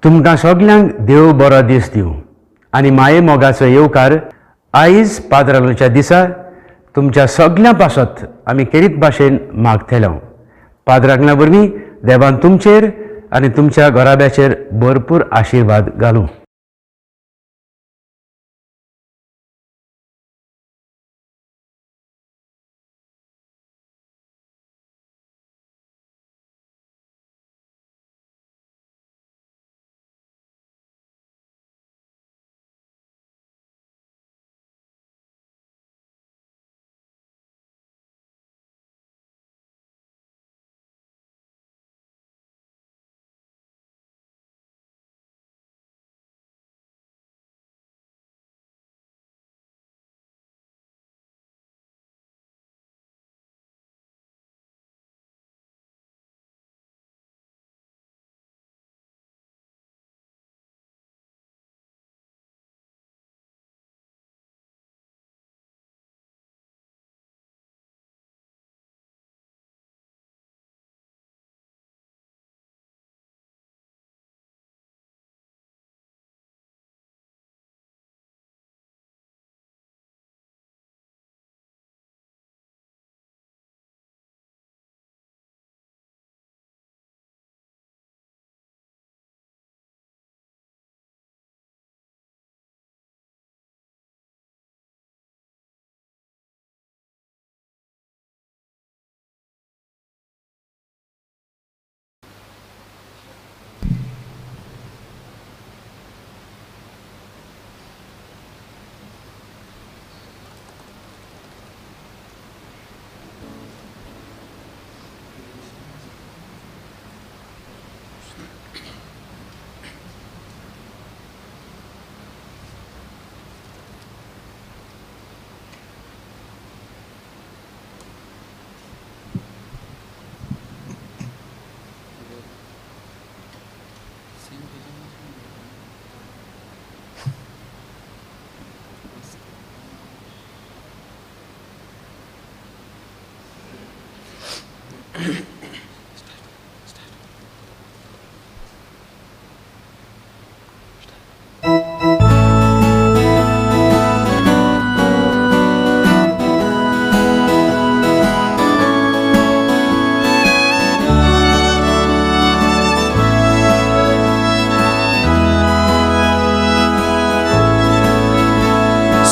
तुमकां सगल्यांक देव बरो दीस दिवं आनी माये मोगाचो येवकार आयज पाद्रालोच्या दिसा तुमच्या सगल्यां पासत आमी केरीत भाशेन मागतले. पाद्रागना वरवीं देवान तुमचेर आनी तुमच्या घराब्याचेर भरपूर आशिर्वाद घालूं.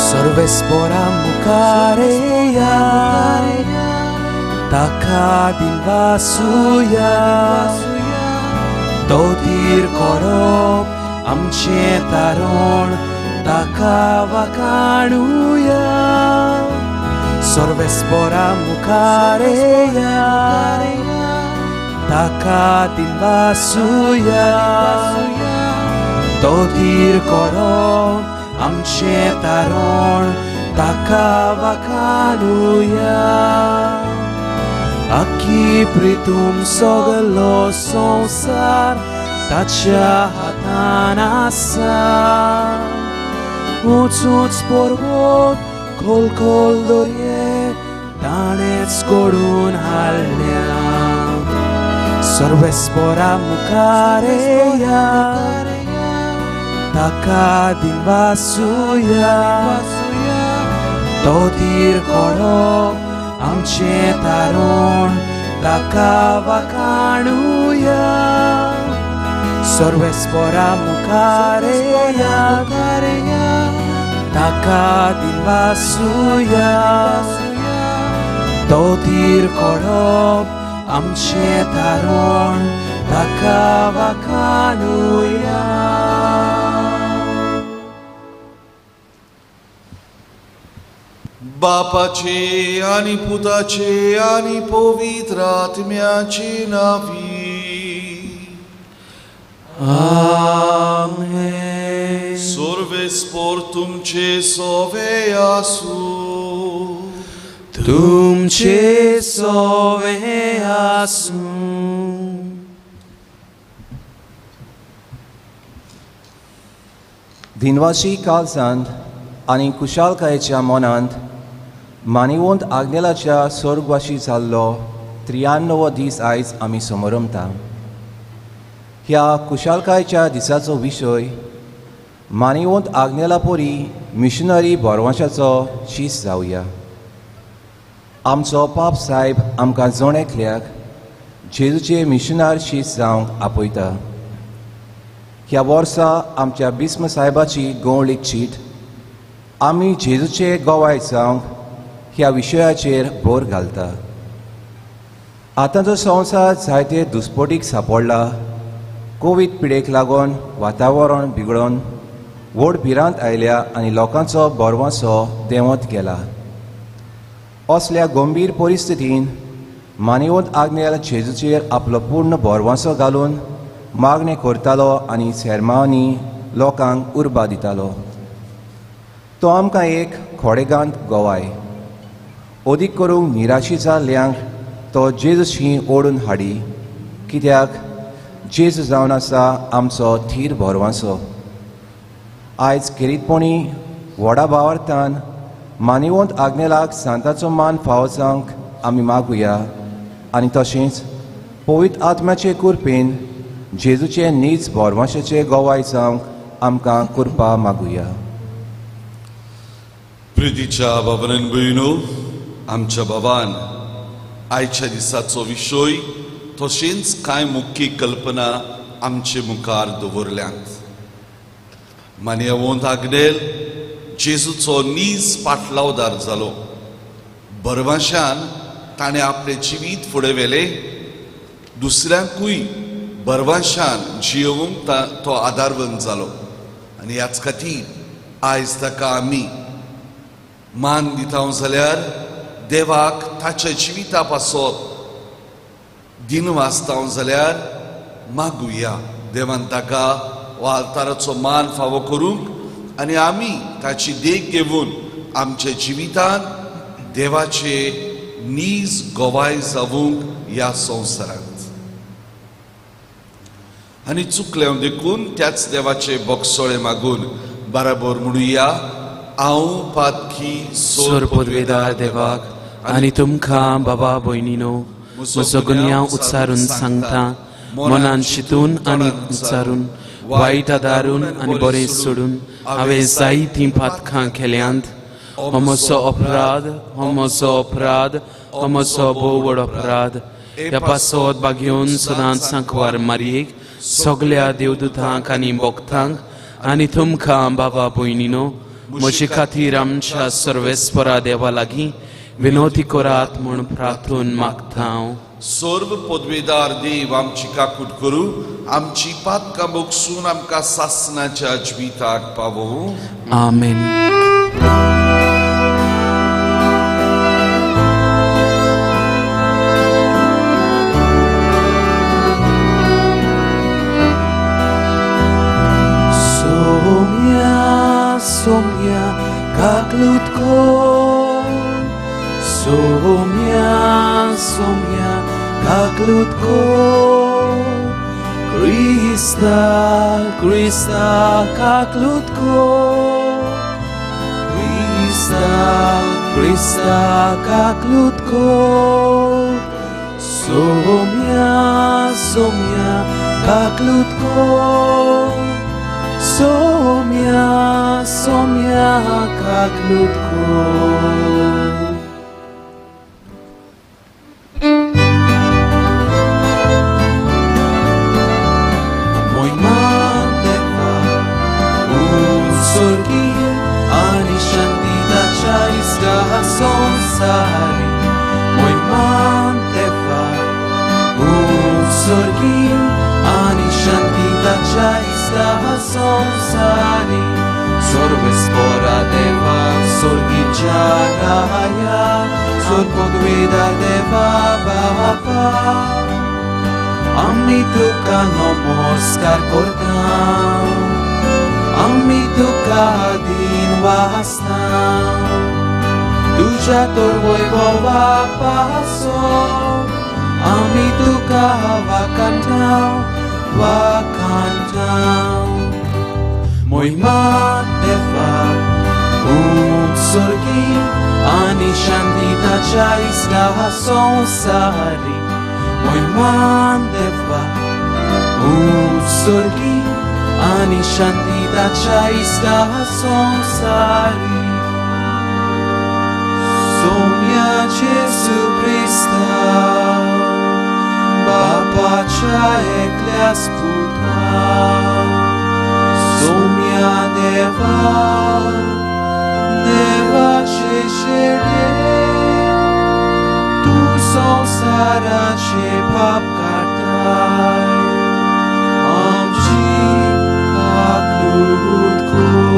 सर्वेस्पोरा मुखारेया ताका दिनवासुया तो धीर करप आमचें तारण ताका वाखाणुया. सर्वेस्पोरा मुखारेया ताका दिनवासुया तो धीर करप आमचें तारण ताका वाखाणुया. आखी प्रितूम सगलो संवसार ताच्या हातान आसा. ऊंच ऊंच पर्वत खोल खोल दर्ये ताणेच घडोवन हाडल्या. सर्वेस्पोरा मुखारेया ताका दिनवासुया तो धीर करप आमचें तारण ताका वाखाणुया. सर्वेस्पोरा मुखारेया ताका दिनवासुया तो धीर करप आमचें तारण ताका वाखाणुया. बापाचे आनी पुताचे आनी पवित्र आत्म्याचे नांवी. आमेन. सर्वेस्पोर तुमचे सोवे आसूं. तुमचे सोवे आसूं. दिनवाशी काळजांत आनी कुशालकायेच्या मनांत मानिवंत आग्नेलाच्या स्वर्गवाशी जाल्लो 93वो दीस आयज आमी समरमता. ह्या कुशालकायच्या दिसाचो विशय मानिवंत आग्नेला पोरी मिशनरी भरवंशाचो शीस जावया. आमचो पाप साहेब आमकां जण एकल्याक जेजूचे मिशनार शीस जावंक आपयता. ह्या वर्सा आमच्या बिस्म साहेबाची गवळीक चीट आमी जेजूचे गोवाय जावंक ह्या विशयाचेर भर घालता. आतांचो संवसार जायते दुस्पोटीक सापडला. कोवीड पिडेक लागून वातावरण बिगडोन व्हड भिरांत आयल्या आनी लोकांचो बरवांसो देंवत गेला. असल्या गंभीर परिस्थितीन मानिवंत आग्नेल जेजूचेर आपलो पूर्ण भरवांसो घालून मागणें करतालो आनी सेरमांनी लोकांक उर्बा दितालो. तो आमकां एक खोडेगांत गोवाय अदीक करूंक निराशी जाल्ल्यांक तो जेजूशी ओडून हाडी, कित्याक जेजू जावन आसा आमचो थीर भरवांसो. आयज खेरीतपणी व्हडा भावार्थान मानिवंत आग्नेलाक सांताचो मान फावो जावंक आमी मागुया आनी तशेंच पवित्र आत्म्याचे कृपेन जेजूचे नीज भरवंशाचे गोवाय जावंक आमकां कृपा मागुया. प्रितीच्या बाबान भयणो, आमच्या बाबान आयच्या दिसाचो विशय तशेंच कांय मुख्य कल्पना आमचे मुखार दवरल्यात. मानयवंत आग्नेल जेजूचो नीज पाटलावदार जालो. बरवाशान ताणें आपलें जिवीत फुडें व्हेलें. दुसऱ्यांकूय बरवाशान जियोवंक तो आदारवंत जालो आनी ह्याच खातीर आयज ताका आमी मान दिता जाल्यार देवाक ताच्या जिविता पासत दिन वाचता जाल्यार मागुया देवान ताका वालताराचो मान फावो करूंक आनी आमी ताची देख घेवन आमच्या जिवितान देवाचे नीज गोवाय जावंक ह्या संवसारांत. आनी चुकलें देखून त्याच देवाचे बोगसोळे मागून बराबर म्हणुया, हांव पातकी सोर पदवेदार देवाक आनी तुमकां बाबा भयणीनो म्हजो गुन्यांव उच्चारून सांगता, मनान चिंतून आनी उच्चारून वायट आदारून आनी बरें सोडून हांवें जायतीं पातकां केल्यांत. हो म्हजो अपराध, हो म्हजो अपराध, हो म्हजो भोव व्हड अपराध. ह्या पासत बागेवन सदांच सांकवार मारयेक सगल्या देवदूतांक आनी भक्तांक आनी तुमकां बाबा भयणीनो म्हजे खातीर आमच्या सर्वेस्परा देवा लागीं विनोती करात म्हूण प्रार्थून मागता हांव. सर्व पदवेदार देव आमची काकूट करूं, आमची पातकां बगसून आमकां सासनाच्या जिविताक पावोवं. आमेन. Somia, somia, kaklutko. Somia, somia, kaklutko. Krista, Krista, kaklutko. Krista, Krista, kaklutko. Somia, somia, kaklutko. Somia, somia, kaklutko. Sonsari, moi mantefa, unsorgi, ani shanti tacha ista sonsari, sorvespora deva, sorgi charaya, sorpodveda deva baba. Ami tuka namaskar kortam, ami tuka din vastam. तुझ्या तोर वैभवा पासो आमी तुका वाकांताव वाकांताव. मोहिमा देवा उत्सर्गी आनी शांती ताच्या इस्ता संवसारी. मोहिमा देवा उत्सर्गी आनी शांती ताच्या इश्टा संवसारी सोम्या जेजू क्रिस्ता बापाच्या एकल्याच पुता सोम्या देवा देवाचे शेडे तूं संवसाराचे पाप काडटाय आमची काकूट कर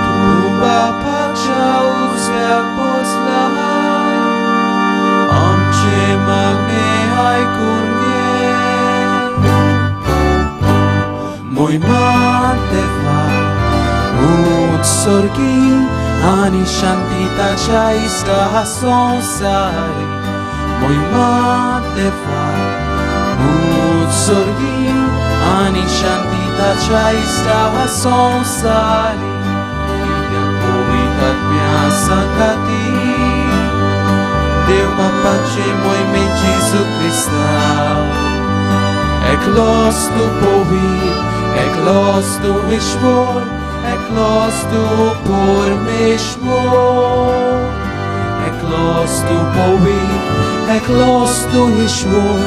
तूं बापाच्या उजव्याक बसलाय आमचे मागणे आयकून घे मोहिमा देवा उत्सर्गी आनी शांती ताच्या इश्टा संवसारी मोहिमा देवा उत्सर्गी आनी शांती ताच्या इश्टा संवसारी कित्याक पवित्र आत्म्या सांगाती देव बापाचे मोहिमे जेजू क्रिस्ता एकलोच तूं पवित्र एकलोच तूं ईश्वर एकलोच तूं परमेश्वर एकलोच तूं पवित्र एकलोच तूं ईश्वर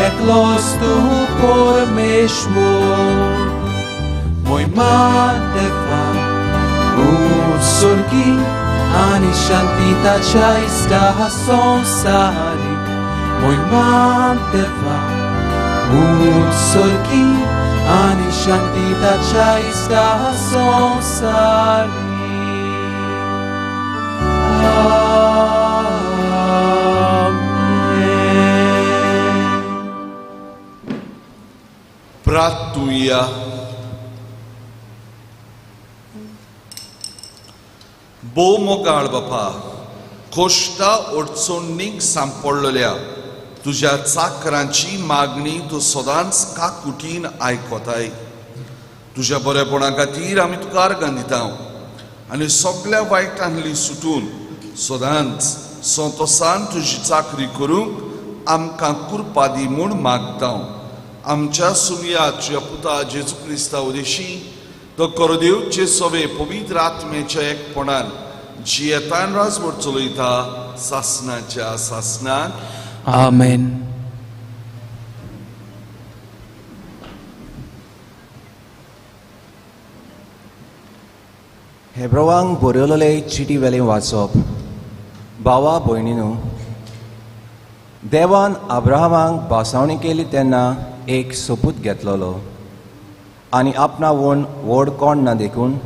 एकलोच तूं परमेश्वर मोहिमा देवा उत्सर्गी आनी शांती ताच्या इश्टा संवसारी मोहिमा देवा उत्सर्गी आनी शांती ताच्या इश्टा संवसारी आमेन. प्रार्थुया. भोव मोगाळ बापा, कोश्टा अडचणीक सांपडलेल्या तुज्या चाकरांची मागणी तूं सदांच काकुटीन आयकताय. तुज्या बरेपणा खातीर आमी तुका आर्गां दिता आनी सगल्या वायटांतली सुटून सदांच संतोसान तुजी चाकरी करूंक आमकां कृपा दी म्हूण मागता. आमच्या सुमया तुज्या पुता जेजू क्रिस्ता उदेशी तो कोरदेवचे सवे पवित्र आत्मेच्या एकपणान जियेतान राजवट चलयता सासनाच्या सासनान. आमेन. हेब्रवांक बरयलेले चिटी वेलें वाचप. भावा भयणीनू, देवान अब्राहमाक भासावणी केली तेन्ना एक सोपूत घेतलेलो आनी आपणावून व्हड कोण ना देखून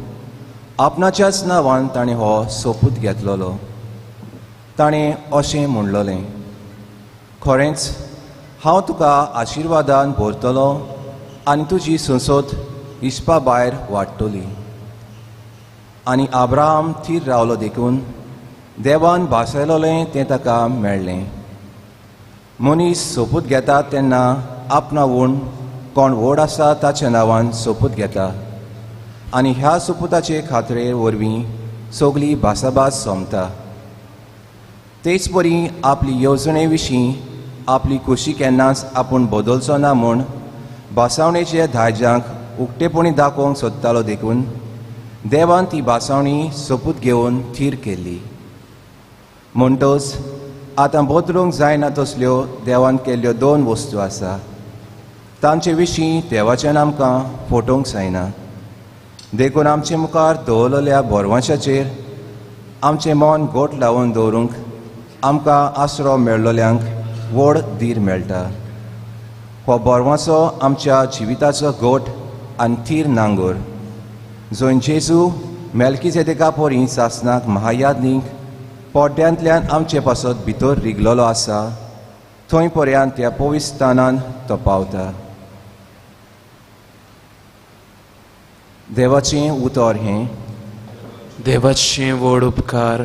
आपणाच्याच नांवान ताणें हो सोपूत घेतलेलो. ताणें अशें म्हणलेलें, खरेंच हांव तुका आशिर्वादान भरतलो आनी तुजी संसद हिसपा भायर वाडटली. आनी अब्राहम थीर रावलो देखून देवान भासयलोलें तें ताका मेळ्ळें. मनीस सोपूत घेता तेन्ना आपणावून कोण व्हड आसा ताच्या नांवान सोपूत घेता आनी ह्या सोपुताचे खात्रे वरवीं सगली भासाभास सोंपता. तेच परी आपली येवजणे विशीं आपली खोशी केन्नाच आपूण बदलचो ना म्हूण भासावणेच्या दायजांक उक्तेपणी दाखोवंक सोदतालो देखून देवान ती भासावणी सोपूत घेवन थीर केल्ली. म्हणटच आतां बदलूंक जायना तसल्यो देवान केल्ल्यो दोन वस्तू आसा, तांचे विशीं देवाच्यान आमकां फटोवंक जायना. देखून आमचे मुखार दवरलेल्या बोरवांशाचेर आमचें मन गोट लावन दवरूंक आमकां आसरो मेळ्ळोल्यांक व्हड धीर मेळटा. हो बोरवांचो आमच्या जिविताचो गोट आनी थीर नांगोर, जंय जेजू मेल्कीजेदेका परी सासनाक महायादनीक पोड्ड्यांतल्यान आमचे पासत भितर रिगलेलो आसा, थंय पर्यंत त्या पवित्र तो पावता. देवाचें उतर हें. देवाचें व्हड उपकार.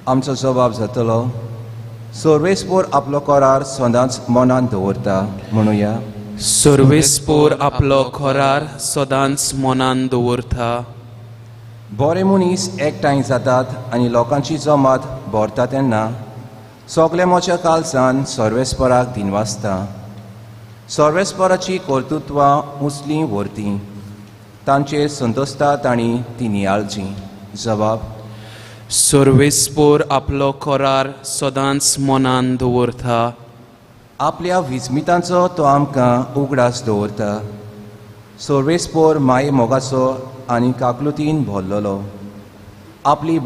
आमचो जबाब जातलो, सर्वेस्पोर आपलो करार सदांच मनांत दवरता. म्हणुया, सर्वेस्पोर आपलो करार सदांच मनांत दवरता. बरे मनीस एकठांय जातात आनी लोकांची जमात भरता तेन्ना सगळे म्हज्या कालसान सर्वेस्पराक दिनवासता. सर्वेस्पराची कर्तृत्वां उंचलीं व्हरतीं, तांचेर संतोसता तांणी ती नियाळची. जबाब. सर्वेस्पोर आपलो करार सदांच मनान दवरता. आपल्या विस्मितांचो तो आमकां उगडास दवरता. सर्वेस्पोर माये मोगाचो आनी काकलुतीन भरलेलो. आपली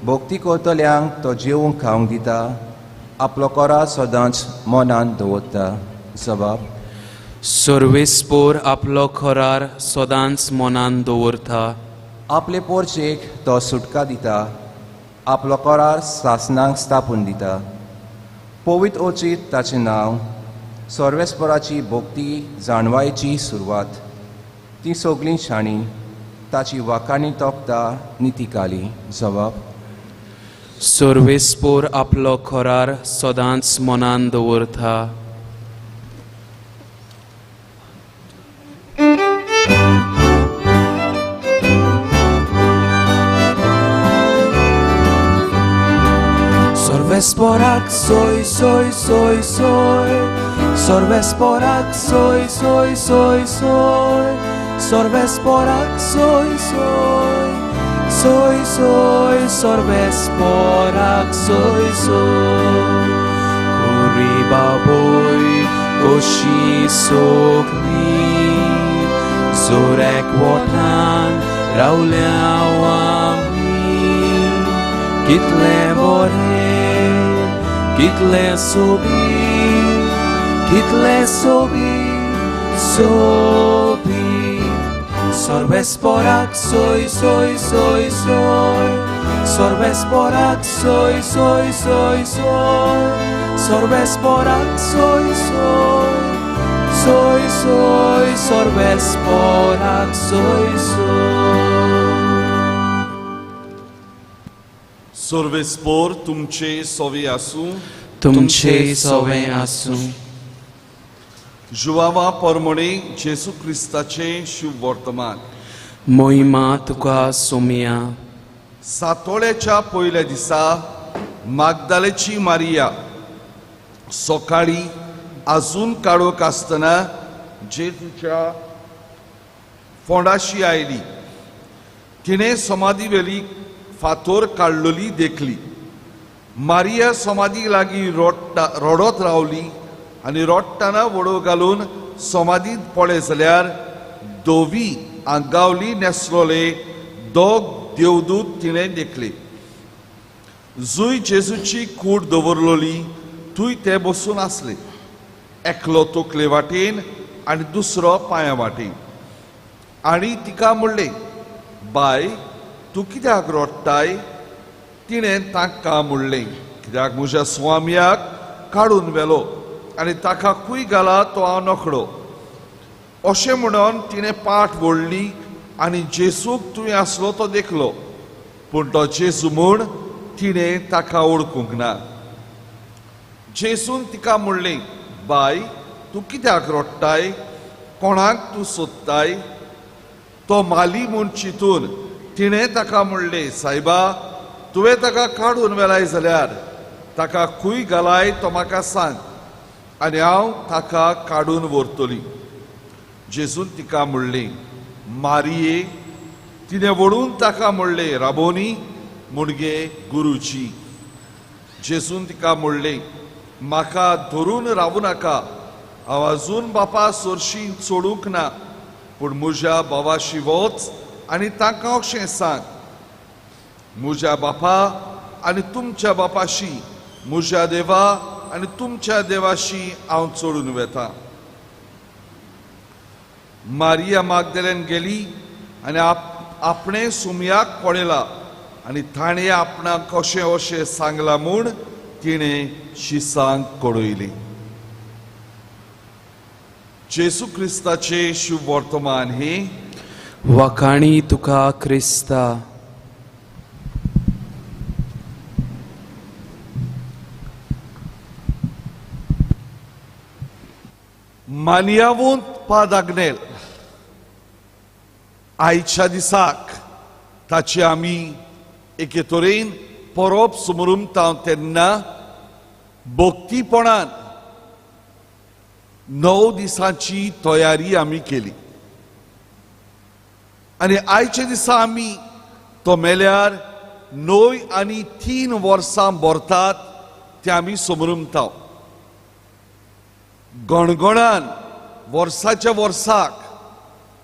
भक्ती करतल्यांक तो जेवंक खावंक दिता. आपलो करार सदांच मनान दवरता. जबाब. सर्वेस्पोर आपलो करार सदांच मनान दवरता. आपले पोरचेक तो सुटका दिता. आपलो करार सासनांक स्थापून दिता. पवित्र ओचीत ताचें नांव. सर्वेस्पराची भक्ती जाणवायेची सुरवात. ती सगळीं शाणी ताची वाखाणी तोपता नितिकाली. जबाब. सर्वेस्पोर आपलो करार सदांच मनान दवरता. Sorvesporak soy soy soy soy, Sorvesporak soy soy soy soy, Sorvesporak soy soy soy soy, Sorvesporak soy soy. Kuriba boy koshi sokli, Zorek wotan rauleawami, Kitle bore, kitle sobi, kitle sobi, sobi. Sorvesporak soy soy soy soy, Sorvesporak soy soy soy soy, Sorvesporak soy soy soy soy, Sorvesporak soy soy. सर्वेस्पोर तुमचे सोवे आसूं. तुमचे सोवे आसूं. जुवावा परमणे जेसू क्रिस्ताचे शुभ वर्तमान. मोहिमा तुका सोमिया. सातोळ्याच्या पयल्या दिसा मागदालेची मारिया सकाळी आजून काळोख आसतना जेजूच्या फोंडाशी आयली. तिणें समाधी वेली फातोर काडलोली देखली. मारिया समाधी लागीं रडत रावली आनी रडटना वडो घालून समाधींत पळय जाल्यार धवी आंगावली नेसलोले दोग देवदूत तिणें देखले. जुंय जेजूची कूड दवरलोली थंय ते बसून आसले, एकलो तकले वाटेन आनी दुसरो पांया वाटेन. आनी तिका म्हणलें, बाय तूं कित्याक रडटाय? तिणें तांकां म्हणलें, कित्याक म्हज्या स्वाम्याक काडून व्हेलो आनी ताका खूंय घाला तो हांव नकळो. अशें म्हणून तिणें पाट वळ्ळी आनी जेजूक थंय आसलो तो देखलो, पूण तो जेजू म्हूण तिणें ताका वळखूंक ना. जेजून तिका म्हणलें, बाय तूं कित्याक रडटाय? कोणाक तूं सोदताय? तो माली म्हूण चिंतून तिणें ताका म्हणलें, सायबा तुवें ताका काडून व्हेलाय जाल्यार ताका खूंय घालाय तो म्हाका सांग आनी हांव ताका काडून व्हरतली. जेजून तिका म्हणलें, मारिये. तिणें वळून ताका म्हणलें, राबोनी मुणगे गुरुजी. जेजून तिका म्हणलें, म्हाका धरून रावूं नाका, हांव आजून बापा सोरशी चडूंक ना, पूण म्हज्या भावाशी वच आनी तांकां अशें सांग, म्हज्या बापा आनी तुमच्या बापाशी, म्हज्या देवा आनी तुमच्या देवाशी हांव चडून वेता. मारिया मागदेल्यान गेली आनी आपणें सुमयाक पळयला आनी ताणें आपणाक अशें अशें सांगलां म्हूण तिणें शिसांक कळयली. जेजू क्रिस्ताचें शुभ वर्तमान हें. वाखाणी तुका क्रिस्ता. मानियावूंत पादाग्नेल आयच्या दिसाक ताची आमी एके तरेन परब सुमरुमता तेन्ना भक्तीपणान 9 दिसांची तयारी आमी केली आनी आयच्या दिसा आमी तो मेल्यार 9 आनी 3 वर्सां भरतात ते आमी समरुमता. गणगणान वर्साच्या वर्साक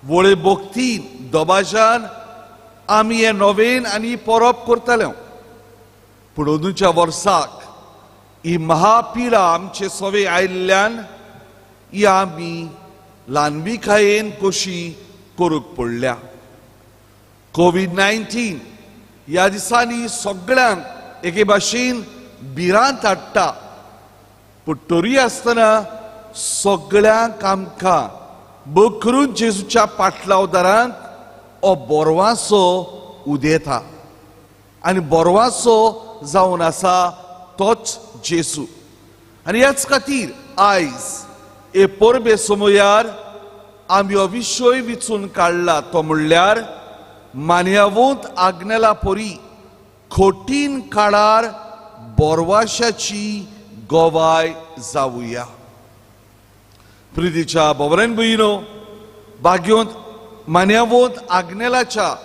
वळे भक्तीन दबाज्यान आमी हे नोवेन आनी परब करताले. पूण अंदूच्या वर्साक ही महापिडा आमचे सवे आयिल्ल्यान ही आमी ल्हानविकायेन कशी करूंक पडल्या. कोवीड-19 ह्या दिसांनी सगळ्यांक एके भाशेन भिरांत हाडटा, पूण तरी आसतना सगळ्यांक आमकां बकरून जेजूच्या पाटलावदारांत हो बोरवासो उदेता आनी बोरवासो जावन आसा तोच जेजू. आनी ह्याच खातीर आयज हे परबे समयार आमी हो विशय विचून काडला तो म्हणल्यार मान्यावंत आग्नेला परी खोटीन काळार बोरवाशाची गोवाय जावया. प्रितीच्या भोवरेन भयणो, भाग्योंत मान्यावंत आग्नेलाच्या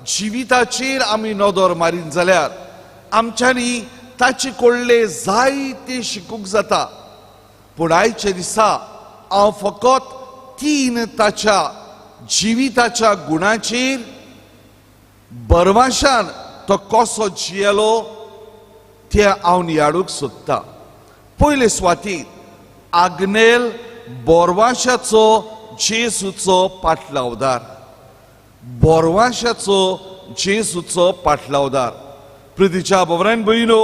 जिविताचेर आमी नदर मारीन जाल्यार आमच्यांनी ताचे कडले जायते शिकूंक जाता. पूण आयच्या दिसा हांव फकत 3 ताच्या जिविताच्या गुणाचेर बरवाशान तो कसो जियेलो तें हांव नियाळूंक सोदता. पयले सुवातीर आग्नेल बोरवाशाचो जेजूचो पाटलावदार, बोरवाशाचो जेजूचो पाटलावदार. प्रितीच्या भोवरान भयणो,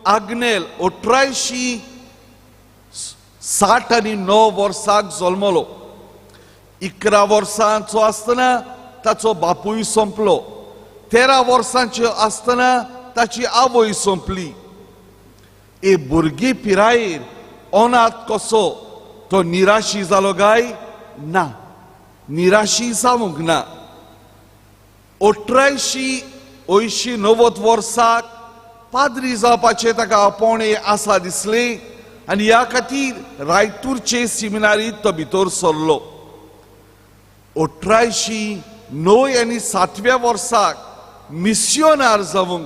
आग्नेल 1869 वर्साक जल्मलो. 11 वर्सांचो आसतना ताचो बापूय सोंपलो. 13 वर्सांचो आसतना ताची आवय सोंपली. ए भुरगी पिरायेर अनाथ कसो तो निराशी जालो काय ना, निराशी जावंक ना. 1889 वर्साक पाद्री जावपाचें ताका आपोवणें आसा दिसलें आनी ह्या खातीर रायतूरचे सिमिनारींत तो भितर सरलो. 1809 आनी 7व्या वर्साक मिसियोनार जावंक,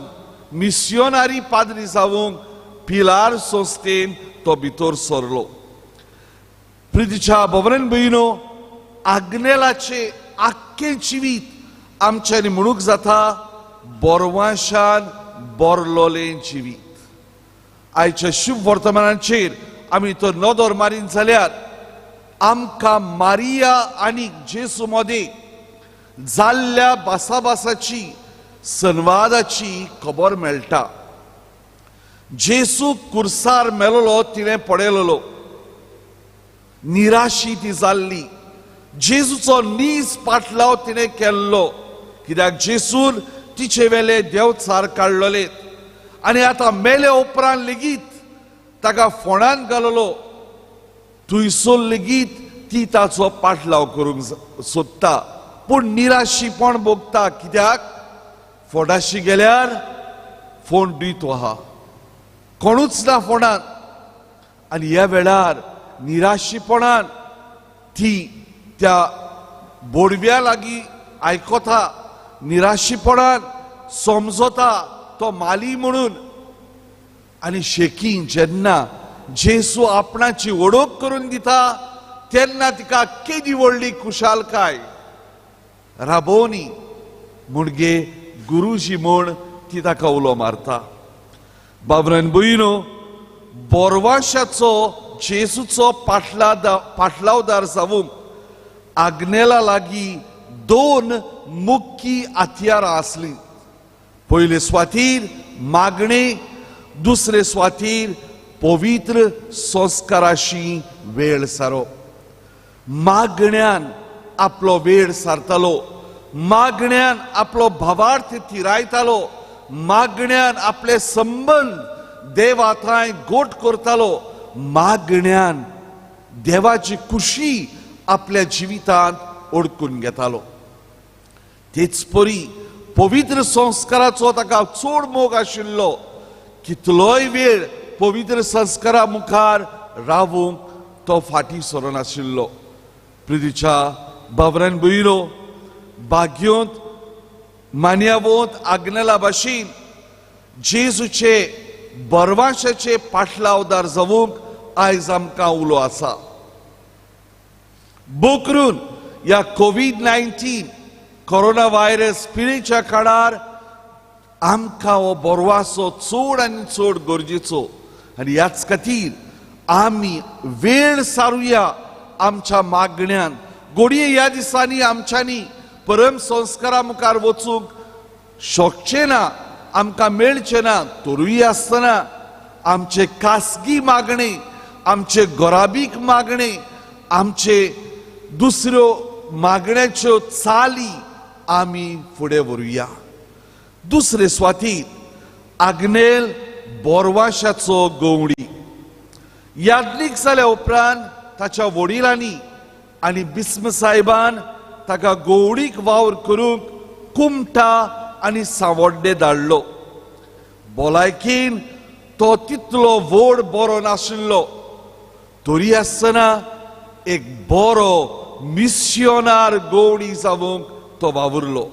मिसियोनारी पाद्री जावंक पिलार संस्थेन तो भितर सरलो. प्रितीच्या भोवरेन भयणो, आग्नेलाचें आख्खें जिवीत आमच्यांनी म्हणूंक जाता बोरवाशान बोरलोलें जिवीत. आयच्या शुभ वर्तमानाचेर आमी तो नदर मारीन जाल्यार आमकां मारिया आनी जेजू मदें जाल्ल्या भासाभासाची संवादाची खबर मेळटा. जेजू कुर्सार मेलोलो तिणें पळयलोलो, निराशी ती जाल्ली. जेजूचो नीज पाटलाव तिणें केल्लो, कित्याक जेजून तिचे वेले देवचार काडलोले आनी आतां मेले उपरांत लेगीत ताका फोंडान घालोलो. थंयसर लेगीत ती ताचो पाटलाव करूंक सोदता, पूण निराशीपण भोगता, कित्याक फोंडाशी गेल्यार फोंड दितो आहा, कोणूच ना फोंडान. आनी ह्या वेळार निराशीपणान ती त्या बोडव्या लागीं आयकता, निराशीपणान समजता तो माली म्हणून. आनी शेकीन जेन्ना जेजू आपणाची वळख करून दिता तेन्ना तिका केदी व्हडली खुशालकाय, राबोनी म्हणगे गुरुजी म्हूण ती ताका उलो मारता. बाबरान भयणो, बोरवाशाचो जेजूचो पाटलावदार जावंक आग्नेला लागीं 2 मुख्य हत्यारां आसलीं. पयले सुवातीर मागणें, दुसरे सुवातीर पवित्र संस्काराशी वेळ सारप. मागण्यान आपलो वेळ सारतालो, मागण्यान आपलो भावार्थ थिरायतालो, मागण्यान आपले संबंद देवा थंय गोट करतालो, मागण्यान देवाची खुशी आपल्या जिवितांत ओडकून घेतालो. तेच परी पवित्र संस्काराचो ताका चड मोग आशिल्लो. कितलोय वेळ पवित्र संस्कारा मुखार रावूंक तो फाटीं सरनाशिल्लो. प्रितीच्या बाबरान भयलो भाग्योंत मान्यावोंत आग्नेला भाशेन जेजूचे बरवाशाचे पाटलावदार जावंक आयज आमकां उलो आसा. बोकरून ह्या कोवीड-19 कोरोना व्हायरस पिळेच्या काळार आमकां हो बरवासो चड आनी चड गरजेचो आनी ह्याच खातीर आमी वेळ सारुया आमच्या मागण्यान. घडये ह्या दिसांनी आमच्यांनी परम संस्कारा मुखार वचूंक शकचें ना, आमकां मेळचें ना, तरूय आसतना आमचे खासगी मागणे, आमचे गोराबीक मागणे, आमचे दुसऱ्यो मागण्याच्यो चाली आमी फुडें व्हरुया. दुसरे सुवातीर आग्नेल बोरवाशाचो गवडी यादलीक जाल्या उपरांत ताच्या वडिलांनी आनी बिस्म साहेबान ताका गवडीक वावर करूंक कुमटा आनी सांवड्डे धाडलो. भलायकेन तो तितलो व्हड बरो नाशिल्लो, तरी आसतना एक बरो मिस्योनार गवडी जावंक तो वावुरलो.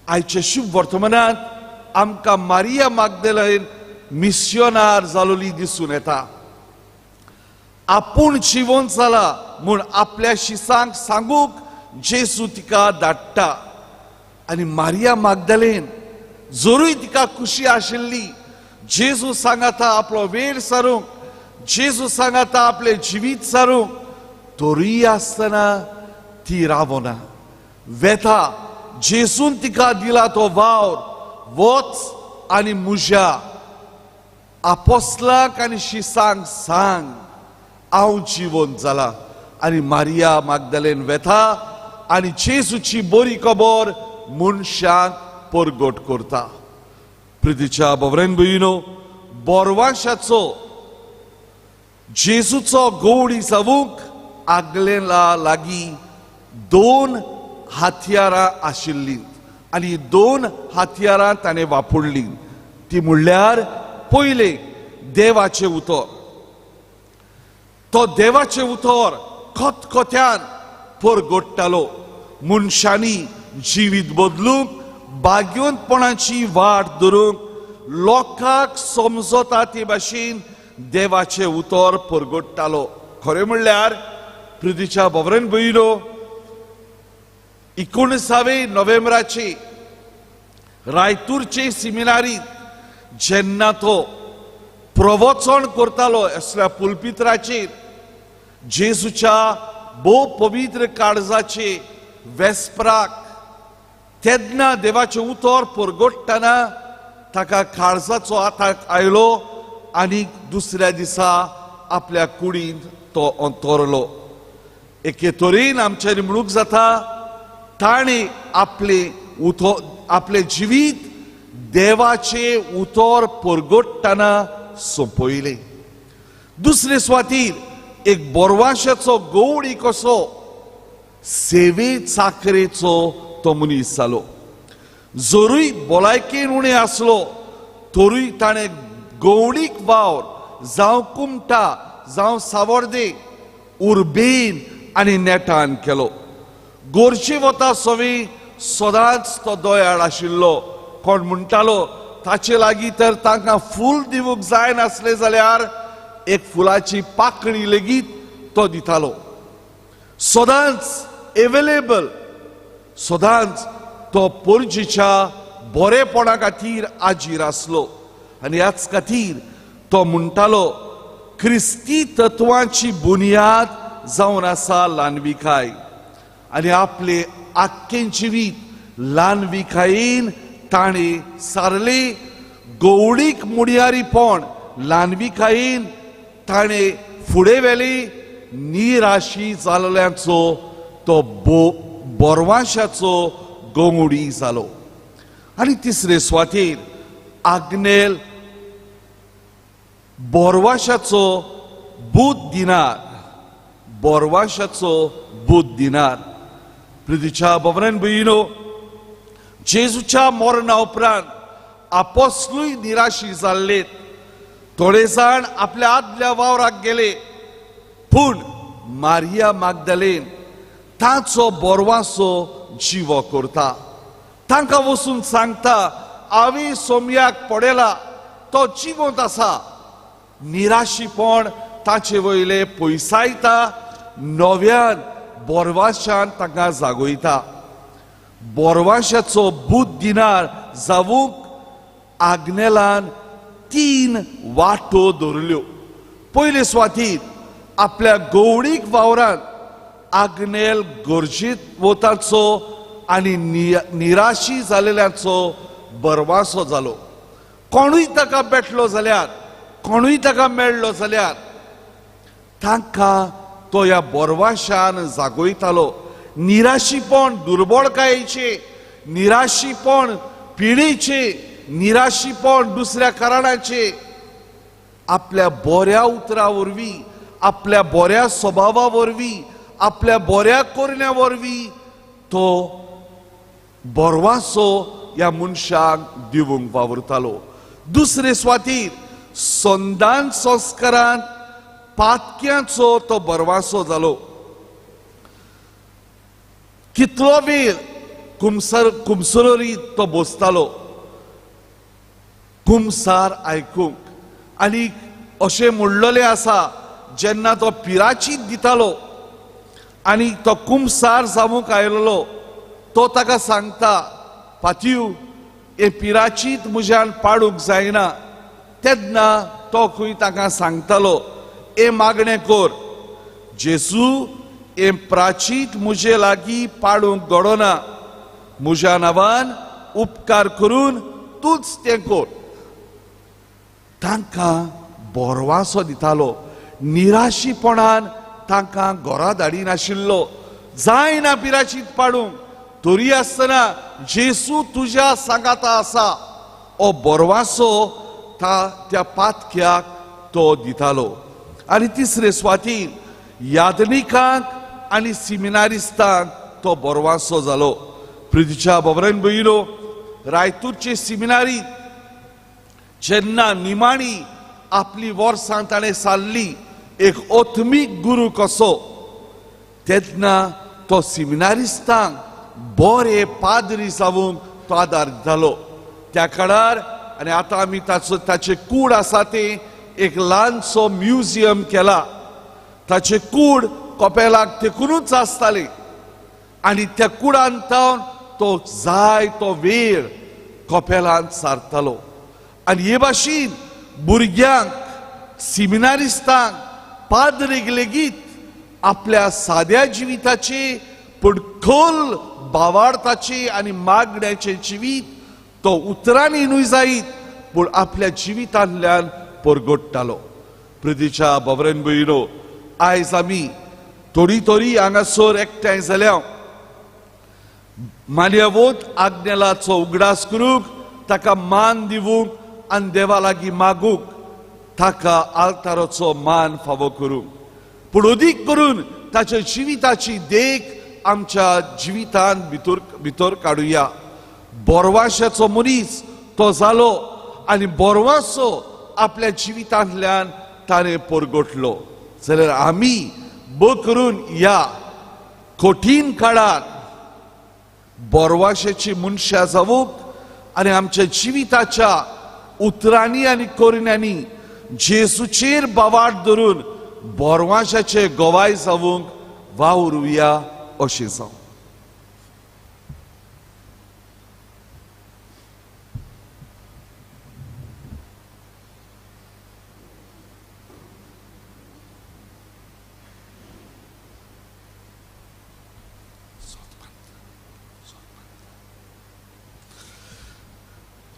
आयचे शुभ वर्तमानांत आमकां मारिया मागदेलान मिस्योनार जालोली दिसून येता. आपूण जिवन जाला म्हूण आपल्या शिसांक सांगूंक जेजू तिका धाडटा आनी मारिया मागदलेन जरूय तिका खुशी आशिल्ली जेजू सांगाता आपलो वेळ सारूंक, जेजू सांगाता आपलें जिवीत सारूंक, तरूय आसतना ती रावना वेता. जेजून तिका दिला तो वावर, वच आनी म्हज्या आपोस्लाक आनी शिसांक सांग हांव जिवन जाला. आनी मारिया मागदलेन वेता आनी जेजूची बरी खबर मनशांक परगट करता. प्रितीच्या बवरेन भयणो, बोरवाशाचो जेजूचो गवडी जावंक आगलेला लागीं दोन हत्यारां आशिल्लीं आनी दोन हत्यारां ताणें वापरलीं. ती म्हणल्यार पयलें देवाचें उतर. तो देवाचें उतर खतखत्यान परगट्टालो. मनशांनी जिवीत बदलूंक, भाग्यवंतपणाची वाट धरूंक लोकांक समजता ते भाशेन देवाचें उतर परगट्टालो. खरें म्हणल्यार प्रितीच्या बवरेन भयणो, 19 नोव्हेंबराचे रायतूरचे सिमिनारीत जेन्ना तो प्रवचन करतालो असल्या पुलपित्राचेर जेजूच्या भोव पवित्र काळजाचे वेस्पराक, तेन्ना देवाचें उतर परगट्टना ताका काळजाचो आताक आयलो आनी दुसऱ्या दिसा आपल्या कुडींत तो अंतरलो. एके तरेन आमच्यानी म्हणूंक जाता ताणें आपलें उतर, आपलें जिवीत देवाचें उतर परगट्टना सोंपयलें. दुसरे सुवातीर एक बोरवाशाचो गवडी कसो सेवे चाकरेचो तो मनीस जालो. जरूय भलायकेन उणें आसलो तरूय ताणें गवडीक वावर जावं कुमटा जावं सावर्दे उर्बेन आनी नेटान केलो. गोरचे वता सवी सदांच तो दयाळ आशिल्लो. कोण म्हणटालो ताचे लागीं तर तांकां फूल दिवंक जायनासलें जाल्यार एक फुलाची पाकळी लेगीत तो दितालो. सदांच एवेलेबल, सदांच तो पोरजीच्या बरेपणा खातीर आजीर आसलो आनी ह्याच खातीर तो म्हणटालो क्रिस्ती तत्वांची बुन्याद जावन आसा ल्हानविकाय आनी आपले आख्खें जिवीत ल्हानविकायेन ताणें सारलें. गवळीक मुडयारीपण ल्हानविकायेन ताणें फुडें व्हेली. निराशी जाल्ल्याचो तो बोरवाशाचो गवडी जालो. आनी तिसरे सुवातेर आग्नेल बोरवाशाचो बूत दिनार, बोरवाशाचो बूत दिनार. प्रितीच्या भवनान भयणो, जेजूच्या मरणा उपरांत आपोस्लूय निराशी जाल्ले. थोडे जाण आपल्या आदल्या वावराक गेले, पूण मारिया मागदालेन ताचो बोरवासो जिवो करता. तांकां वचून सांगता, हांवें सोमयाक पडयला, तो जिवंत आसा. निराशीपण ताचे वयले पयसायता, नव्यान बोरवाशान तांकां जागयता. बोरवाशाचो बूत दिनार जावूंक आग्नेलान 3 वाटो दवरल्यो. पयले सुवातीर आपल्या गवळीक वावरान आग्नेल गरजेत वताचो आनी निराशी जालेल्याचो बरवासो जालो. कोणूय ताका भेटलो जाल्यार, कोणूय ताका मेळ्ळो जाल्यार तांकां तो ह्या बोरवाशान जागयतालो. निराशीपण दुर्बळकायेचें, निराशीपण पिडेचें, निराशीपण दुसऱ्या कारणाचें आपल्या बऱ्या उतरा वरवीं, आपल्या बऱ्या स्वभावा वरवीं, आपल्या बऱ्या करण्या वरवीं तो बोरवासो ह्या मनशाक दिवंक वावुरतालो. दुसरे सुवातीर संदान संस्कारान पातक्यांचो तो बरवासो जालो. कितलो वेळ कुमसरोरी तो बसतालो कुमसार आयकूंक. आनी अशें म्हणलेलें आसा, जेन्ना तो पिराचीत दितालो आनी तो कुमसार जावंक आयलो, तो ताका सांगता, पातयू हें पिराचीत म्हज्यान पाडूंक जायना. तेन्ना तो खंय ताका सांगतालो, हें मागणें कर, जेजू हें प्राचीत म्हजे लागीं पाडूंक घडना, म्हज्या नांवान उपकार करून तूंच तें कर. तांकां बोरवासो दितालो. निराशीपणान तांकां घरा धाडिनाशिल्लो. जायना पिराचीत पाडूंक, तरी आसतना जेसू तुज्या सांगाता आसा, ओ बोरवासो त्या पातक्याक तो दितालो. आनी तिसरे सुवातीर यादनिकांक आनी सिमिनारिस्तांक तो बोरवासो जालो. प्रितीच्या बाबरान भयलो, रायतूरचे सिमिनारीत जेन्ना निमाणी आपली वर्सां ताणें सारली एक आत्मीक गुरू कसो, तेन्ना तो सिमिनारिस्तांक बरे पाद्री जावंक तो आदार दितालो त्या काळार. आनी आतां आमी ताचो ताचे कूड आसा तें एक ल्हानसो म्युझियम केला. ताचे कूड कपेलाक तेकुनूच आसतालें आनी त्या कुडान तावन तो जाय तो वेळ कपेलांत सारतालो. आनी हे भाशेन भुरग्यांक, सिमिनारिस्तांक, पाद्रीक लेगीत आपल्या साद्या जिविताचे पूण खोल बावार्थाचे आनी मागण्याचे जिवीत तो उतरांनी न्हय जायत पूण आपल्या जिवितांतल्यान परगट्टालो. प्रितीच्या बाबरेन भयणो, आयज आमी थोडी थोडी हांगासर एकठांय जाल्या मान्यवत आज्ञेलाचो उगडास करूंक, ताका मान दिवूंक आनी देवा लागीं मागूंक, ताका आल्ताराचो मान फावो करूंक, पूण अदीक करून ताच्या जिविताची देख आमच्या जिवितांत भितर भितर काडुया. बोरवाशाचो मनीस तो जालो आनी बोरवासो आपल्या जिवितांतल्यान ताणें परगटलो. जाल्यार आमी ब करून ह्या कठीण काळार बोरवाशाची मनशां जावूंक आनी आमच्या जिविताच्या उतरांनी आनी करण्यांनी जेजूचेर बावाट धरून बोरवाशाचे गवाय जावूंक वावरुया अशें जावं.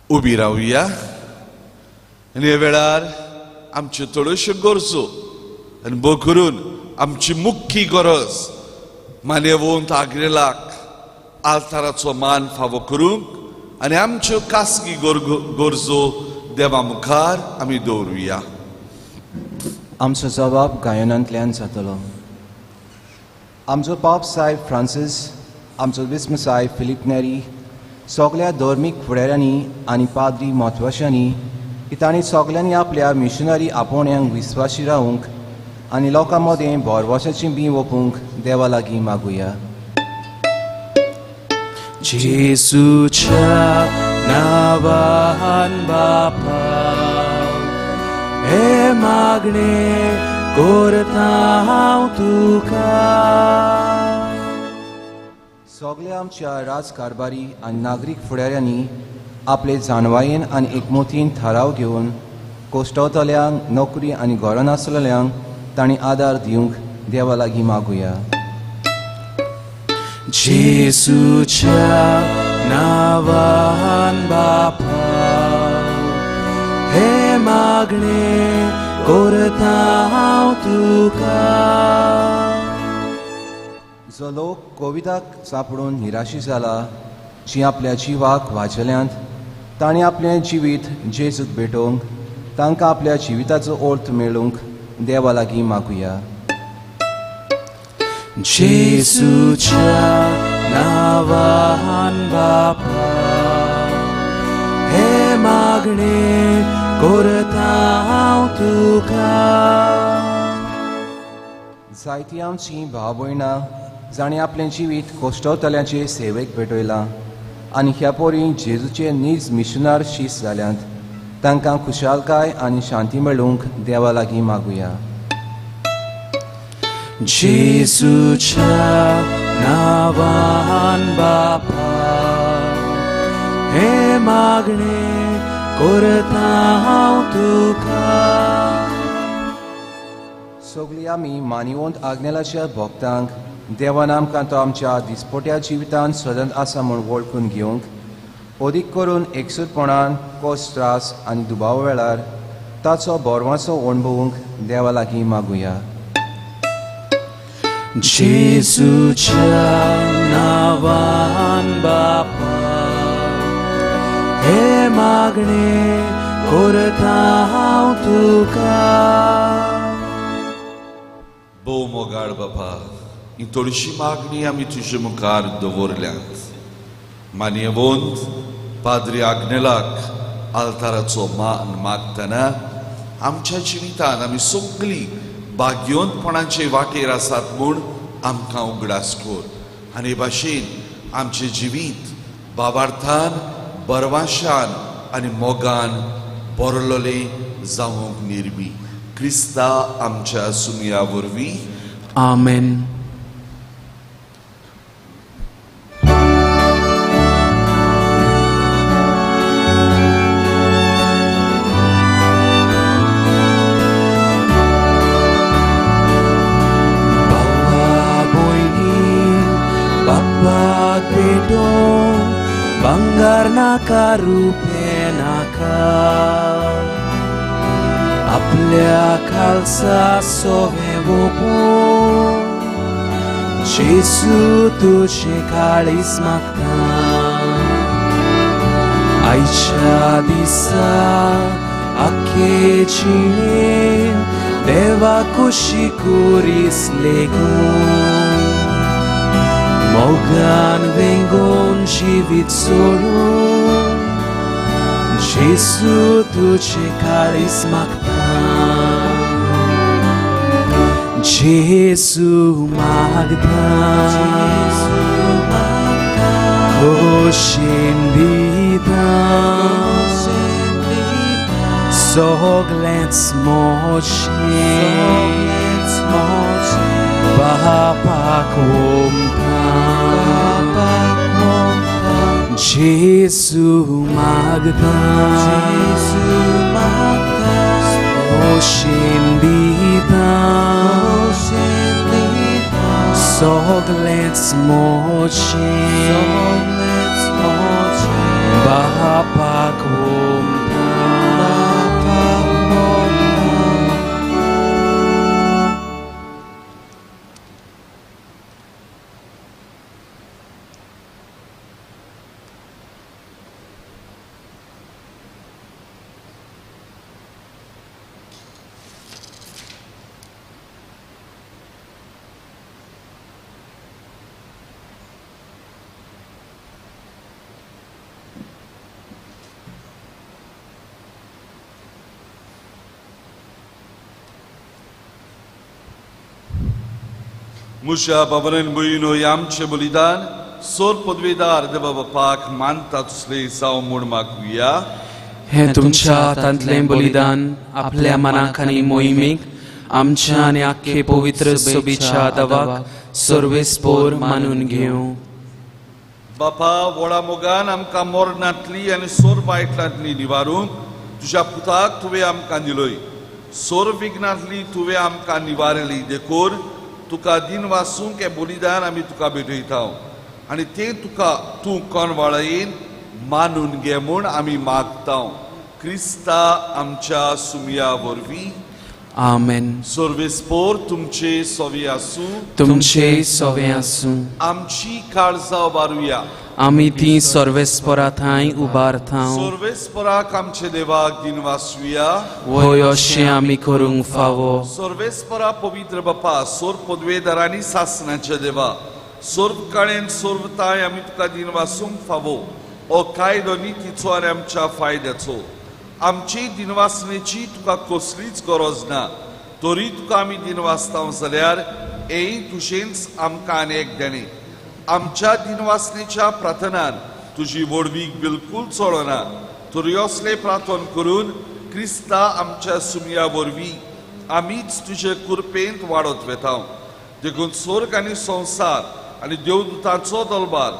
उबी रावया आनी ह्या वेळार आमच्यो थोड्योश्यो गरजो आनी भो करून आमची मुख्य गरज मान्यवंत आग्रेलाक आल्ताराचो मान फावो करूंक आनी आमच्यो खासगी गरजो देवा मुखार आमी दवरुया. आमचो जबाब गायनांतल्यान जातलो. आमचो पाप साहेब फ्रांसीस, आमचो बिस्म साहेब फिलीप नेरी, सगळ्या धर्मीक फुडाऱ्यांनी आनी पाद्री म्हत्वाशांनी की तांणी सगल्यांनी आपल्या मिशनरी आपोवण्यांक विस्वाशी रावूंक आनी लोकां मदें भरवंसाचीं बीं ओपूंक देवा लागीं मागुया. जेजूच्या नांवान बापा हे मागणें करता हांव तुका. सगल्या आमच्या राजकारभारी आनी नागरीक फुडाऱ्यांनी आपले जाणवायेन आनी एकमोतीन थाराव घेवन कोश्टवतल्यांक, नोकरी आनी घरां नासलेल्यांक तांणी आदार दिवंक देवा लागीं मागुया. जेजूच्या नांवान बापा हे मागणें करता हांव तुका. जो लोक कोविदाक सांपडून निराशी जाला, जी आपल्या जिवाक वाजल्यांत, तांणी आपलें जिवीत जेजूक भेटोवंक, तांकां आपल्या जिविताचो अर्थ मेळूंक देवा लागीं मागुया. जेजूच्या नांवान बापा हे मागणें करता हांव तुका. जायतीं आमचीं भाव भयणां जांणी आपलें जिवीत कोश्टवतल्यांचे सेवेक भेटयलां आनी ह्या पोरी जेजूचे नीज मिशनार शीस जाल्यांत, तांकां खुशालकाय आनी शांती मेळूंक देवा लागीं मागुया. जेजूच्या नांवान बापा हे मागणें करता हांव तुका. सगळीं आमी मानिवंत आग्नेलाच्या भक्तांक देवान आमकां तो आमच्या दिसपट्या जिवितांत सदांच आसा म्हूण वळखून घेवंक, अदीक करून एकसूरपणान कश्ट, त्रास आनी दुबाव वेळार ताचो बरवाचो अणभवूंक देवा लागीं मागुया. जेजूच्या नांवान बापा हे मागणें करता हांव तुका. भोव मोगाळ बापा, ही थोडीशी मागणी आमी तुजे मुखार दवरल्यात. मानयेवंत पाद्री आग्नेलाक आल्ताराचो मान मागतना आमच्या जिवितान आमी सगळीं भाग्यवंतपणाचे वाटेर आसात म्हूण आमकां उगडास कर आनी भाशेन आमचें जिवीत बाबार्थान, बरवाशान आनी मोगान बरलोलें जावंक निर्मी. क्रिस्ता आमच्या सुमया वरवीं. आमेन. भांगार नाका, रुपें नाका, आपल्या खालसा सोवें वोपून जेजू तुजें काळीज मागता. आयच्या दिसा आख्खे जिणेन देवा कुशी कुरीस लेगून मोगान वेंगोवन जिवीत सोडून जेजू तुजें काळीज मागता. जेजू मागता, खोशेन दिता, सगळेंच म्हजें बापाक ओंपता. जेजू मागता, खोशेन दिता, सगळेंच म्हजें बापाक ओंपता. मुशा बाबरन भयणो आमचें बलिदान सोर पदवेदार देवा बापाक मानता तुसले जावं म्हूण मागुया. हें तुमच्या हातांतलें बलिदान आपल्या मनाक आनी मोहिमेक आमच्या आनी आख्खे पवित्र सोबीच्या दवाक सर्वेस्पोर मानून घेवं. बापा व्हडा मोगान आमकां मरणांतली आनी सोर वायटलांतली निवारूंक तुज्या पुताक तुवें आमकां दिलोय. सोर विघ्नांतली तुवें आमकां निवारली देखून तुका दिन वासूंक हें बलिदान आमी तुका भेटयता आनी तें तुका तूं कोण वाळयेन मानून घे म्हूण आमी मागता क्रिस्ता आमच्या सुमया वरवीं. आमेन. सर्वेस्पोर तुमचे सोवे आसूं. तुमचे सोवे आसूं. आमची काळजां उबारुया. आमी ती सर्वेस्पोरा थंय उबारता. सर्वेस्पराक आमचे देवाक दिन वासुया. वय अशें आमी करूंक फावो. सर्वेस्परा पवित्र बापा सोर पदवेदारांनी सासणाच्या देवा सोर्व काळेन सोर्वताय आमी तुका दिन वासूंक फावो. हो कायदो नितीचो आनी आमच्या फायद्याचो. आमची दिनवासनेची तुका कसलीच गरज ना तरी तुका आमी दिनवासता जाल्यार हेंय तुजेंच आमकां आनी एक देणें. आमच्या दिनवासनेच्या प्रार्थनान तुजी व्हडवीक बिलकूल चलना तरी असलें प्रार्थन करून क्रिस्ता आमच्या सुमया वरवीं आमीच तुजे कुरपेंत वाडत वेता. देखून स्वर्ग आनी संवसार आनी देवदूतांचो दलबार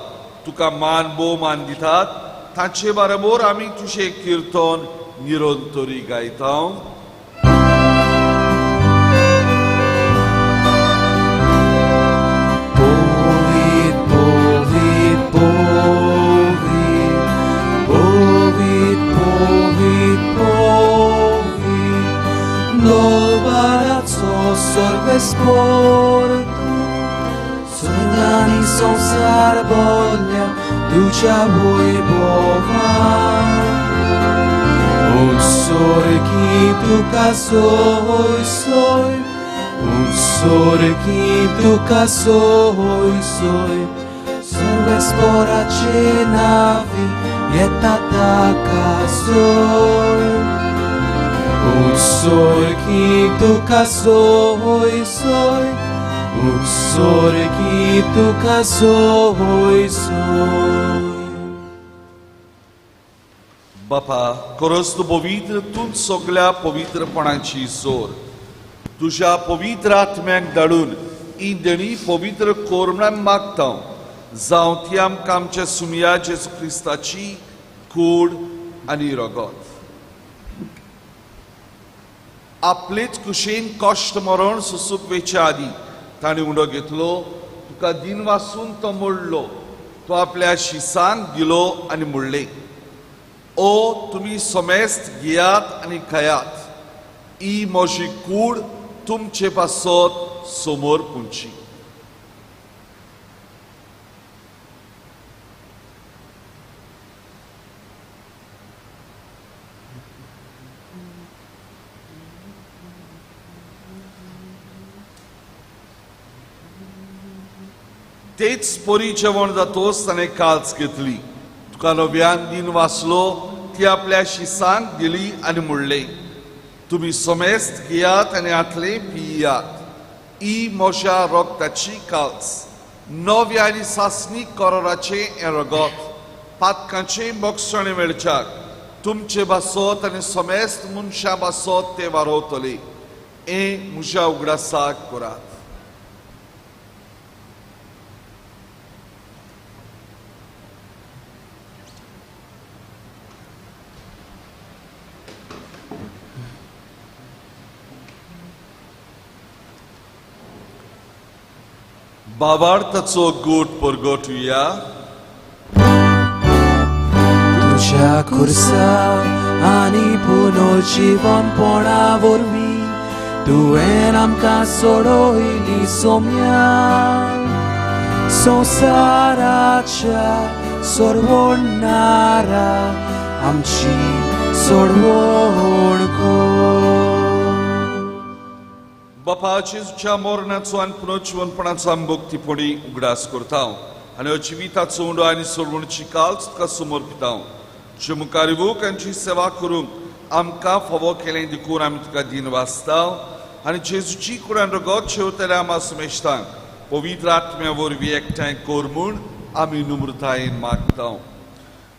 तुका मान भोवमान दितात. तांचे बरोबर आमी तुजें किर्तन निरंतरी गायता. Povit, povit, povit, povit, povit, povit, Dolbarazzo sorvesporto, Sundani sonsar bolja, Ducia voi bova. Un sorki tuka soy soy, un sorki tuka soy soy, Sorvespora cenavi, yetataka soy. Un sorki tuka soy soy, un sorki tuka soy soy. बापा खरोच तूं पवित्र, तूंच सगल्या पवित्रपणाची सोर. तुज्या पवित्र आत्म्याक धाडून ही देणी पवित्र कर म्हूण मागता. जावं ती आमकां आमच्या सुमया जेजू क्रिस्ताची कूड आनी रगत. आपलेच कुशीन कश्ट मरण सोसूंक वेचे आदीं ताणें उंडो घेतलो, तुका दिन वासून तो मोडलो, तो आपल्या शिसांक दिलो आनी म्हणलें, ओ तुमी समेस्त घेयात आनी खायात, ही म्हजी कूड तुमचे पासत समोर पुंची. तेच परी जेवण जातोच ताणें काल्च घेतली, तुका नव्यान दिन वाचलो, ती आपल्या शिसांक दिली आनी म्हणलें, तुमी समेस्त घेयात आनी हातले पियात, ही म्हज्या रगताची काल्च, नव्या आनी सासणीक कराराचें हें रगत पातकांचें बक्षणें मेळच्याक तुमचे बासत आनी समेस्त मनशां बासत तें वारोवतलें. हें म्हज्या उगडासाक करात. बाबार्थाचो गोट परगटुया. तुज्या खुर्सा आनी पुनर्जीवनपणा वरवीं तुवें आमकां सोडयली सोम्या. संवसाराच्या सोडवणारा आमची सोडवण कर. बापा जेजूच्या मरणाचो आनी पुनर्जीवनपणाचो आमी भक्तीपणी उगडास करता आनी जिविताचो उंडो आनी सोडवणची काल्च तुका समर्पिता. जे मुखार येवंक आनी सेवा करूंक आमकां फावो केलें देखून आमी तुका दिन वाचता आनी जेजूची कुडान रगत शेवतल्या आमा सुमेश्तांक पवित्र आत्म्या वरवीं एकठांय कर म्हूण आमी नम्रतायेन मागता.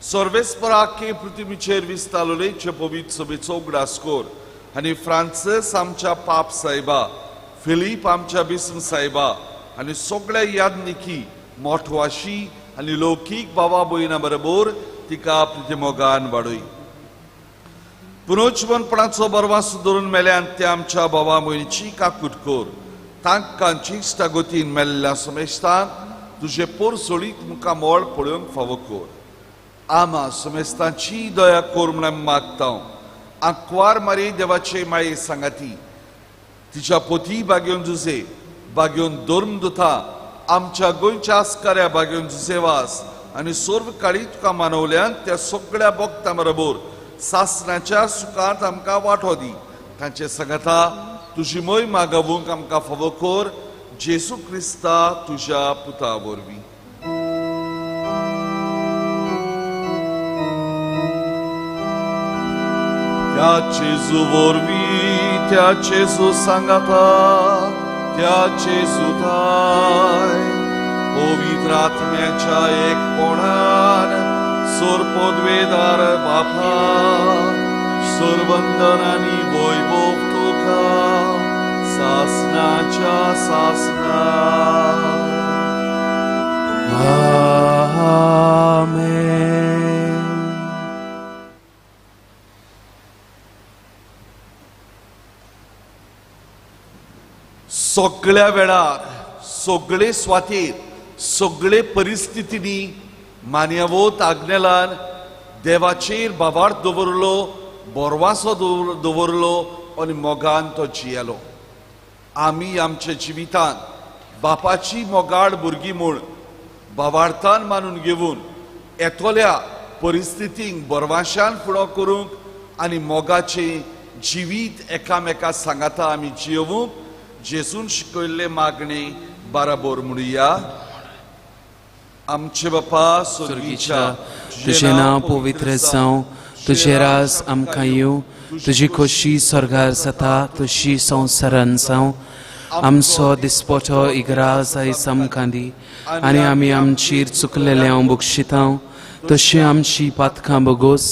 सर्वेस्पराके पृथ्वीचेर विस्तारलेचे पवित्र सभेचो उगडास कर आनी फ्रांसीस आमच्या पाप साहेबा, फिलीप आमच्या बिस्म साहेबा आनी सगळ्या यादनिकी मोठवाशी आनी लौकीक बाबा भयणा बरोबर तिका प्रितीमोगान वाडय. पुनर्जिवनपणाचो बरवास धरून मेल्यान त्या आमच्या बाबा भयणीची काकूट कर. तांकां इश्टागतीन मेल्ल्या समेस्तांक तुजे पोरसोळीत मुखामळ पळोवंक फावो कर. आमा समेस्तांची दया कर म्हूण आमी मागता. आंकवार मारी देवाचे माये सांगाती तिच्या पोती बागेवन जुजे बागेवन धर्मदुता आमच्या गोंयच्या आस्काऱ्या बागेवन जुजेवास आनी सर्व काळी तुका मानवल्यान त्या सगळ्या भक्तां बरोबर सासणाच्या सुखांत आमकां वांटो दी. तांचे सांगाता तुजी मोय मागोवंक आमकां फावो कर जेजू क्रिस्ता तुज्या पुता वरवीं. त्या जेजू वरवीं, त्या जेजू सांगाता, त्या जेजूताय पवित्र आत्म्याच्या एकपणान सोरपदवेदार बापा सरवंदन आनी वैभव तुका सासनाच्या सासना. आमेन. सगळ्या वेळार सगळे स्वातीर सगळे परिस्थितींनी मान्यवत आग्नेलान देवाचेर भावार्थ दवरलो, बोरवासो दवरलो आनी मोगान तो जियेलो. आमी आमच्या जिवितांत बापाची मोगाळ भुरगीं म्हूण भावार्थान मानून घेवन येतल्या परिस्थितींक बरवाशान फुडो करूंक आनी मोगाचें जिवीत एकामेका सांगाता आमी जियोवंक जेजून शिकयल्ले मागणे बराबर म्हणुया. आमचे बापा स्वर्गीच्या, तुजें नांव पवित्र जावं, तुजें राज आमकां येवं, तुजी खोशी स्वर्गार जाता तशी संवसारान जावं. आमचो दिसपटो इगराज आयज आमकां दी आनी आमी आमचेर चुकलेल्यांव बक्षितांव तशी आमची पातकां बगोस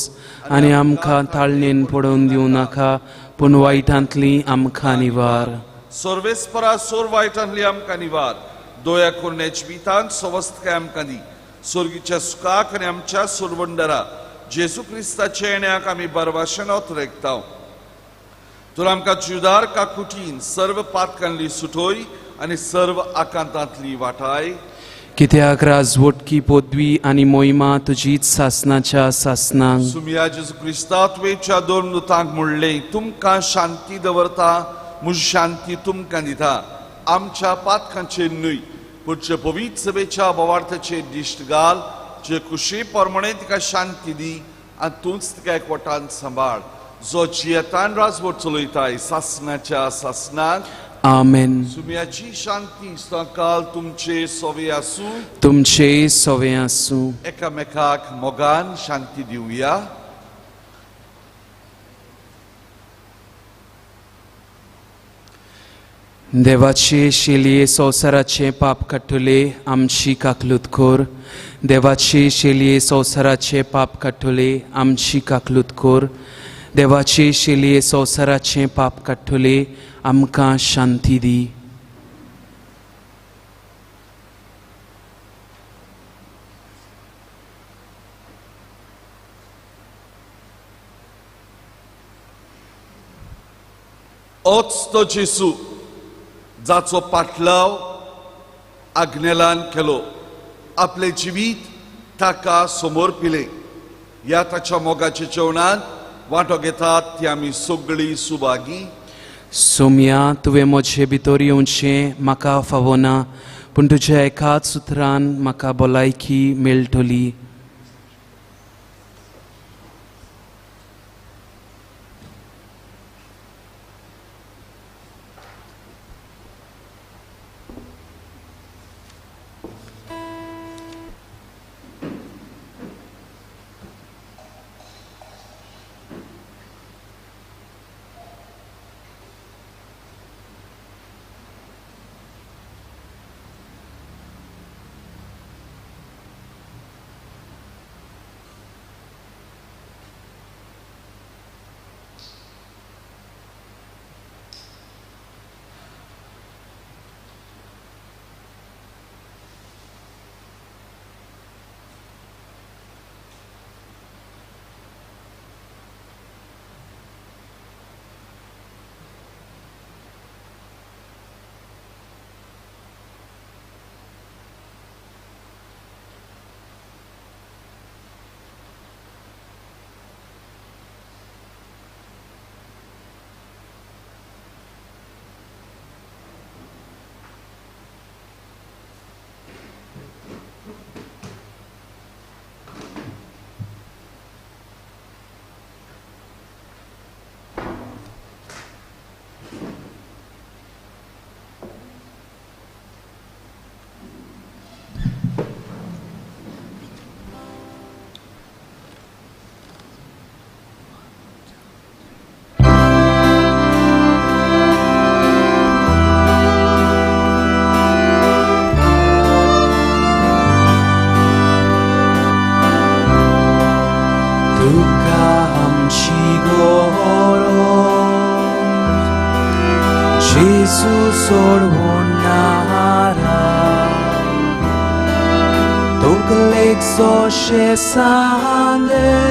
आनी आमकां ताळणेन पडोवन दिवं नाका, पूण वायटांतली आमकां निवार. सर्वेस्परा सोर वायटांतली आमकां निवार. दया करून जिवितांत सवस्तकाय आमकां दी. स्वर्गीच्या सुखाक आनी आमच्या सोरवंडरा जेजू क्रिस्ताच्या येण्याक आमी बरवाशेन ओतरेकता. तर आमकां जुदार काकुटीन सर्व पातकांली सुटोय आनी सर्व आकांतांतली वाटाय. कित्याक राजवटकी पदवी आनी मोहिमा तुजीच सासनाच्या सासनांक. सुमिया जेजू क्रिस्ता तुवेच्या दोन दुतांक म्हणलें, तुमकां शांती दवरता, म्हजी शांती तुमकां दिता. आमच्या पातकांचेर न्हय पूण पवित्र सभेच्या भावार्थाचेर दिश्ट घाल, जे खुशी प्रमाणे तिका शांती दी आनी तूंच तिका एकवटान सांबाळ, जो जियेतान राजवट चलयताय सासनाच्या सासनाक. आमेन. सुम्याची शांती सकाळ तुमचे सोवे आसूं, तुमचे सोवे आसूं. एकामेकाक मोगान शांती दिवया. देवाचे शेलये संवसाराचे पाप काडटले आमची काकलूत कर. देवाचे शेलये संवसाराचे पाप काडटले आमची काकलूत कर. देवाचे शेलये संवसाराचे पाप काडटले आमकां शांती दी. ओच तो जेजू जाचो पाटलाव आग्नेलान केलो, आपले जिवीत ताका समर्पिलें. ह्या ताच्या मोगाच्या जेवणांत वांटो घेतात ती आमी सगळीं सुभागी. सोम्या, तुवें म्हजे भितर येवचें म्हाका फावना, पूण तुज्या एकाच उतरान म्हाका भलायकी मेळटली. तुका आमची गरज जेजू सोडवणारा तकलेक जशें सांगलें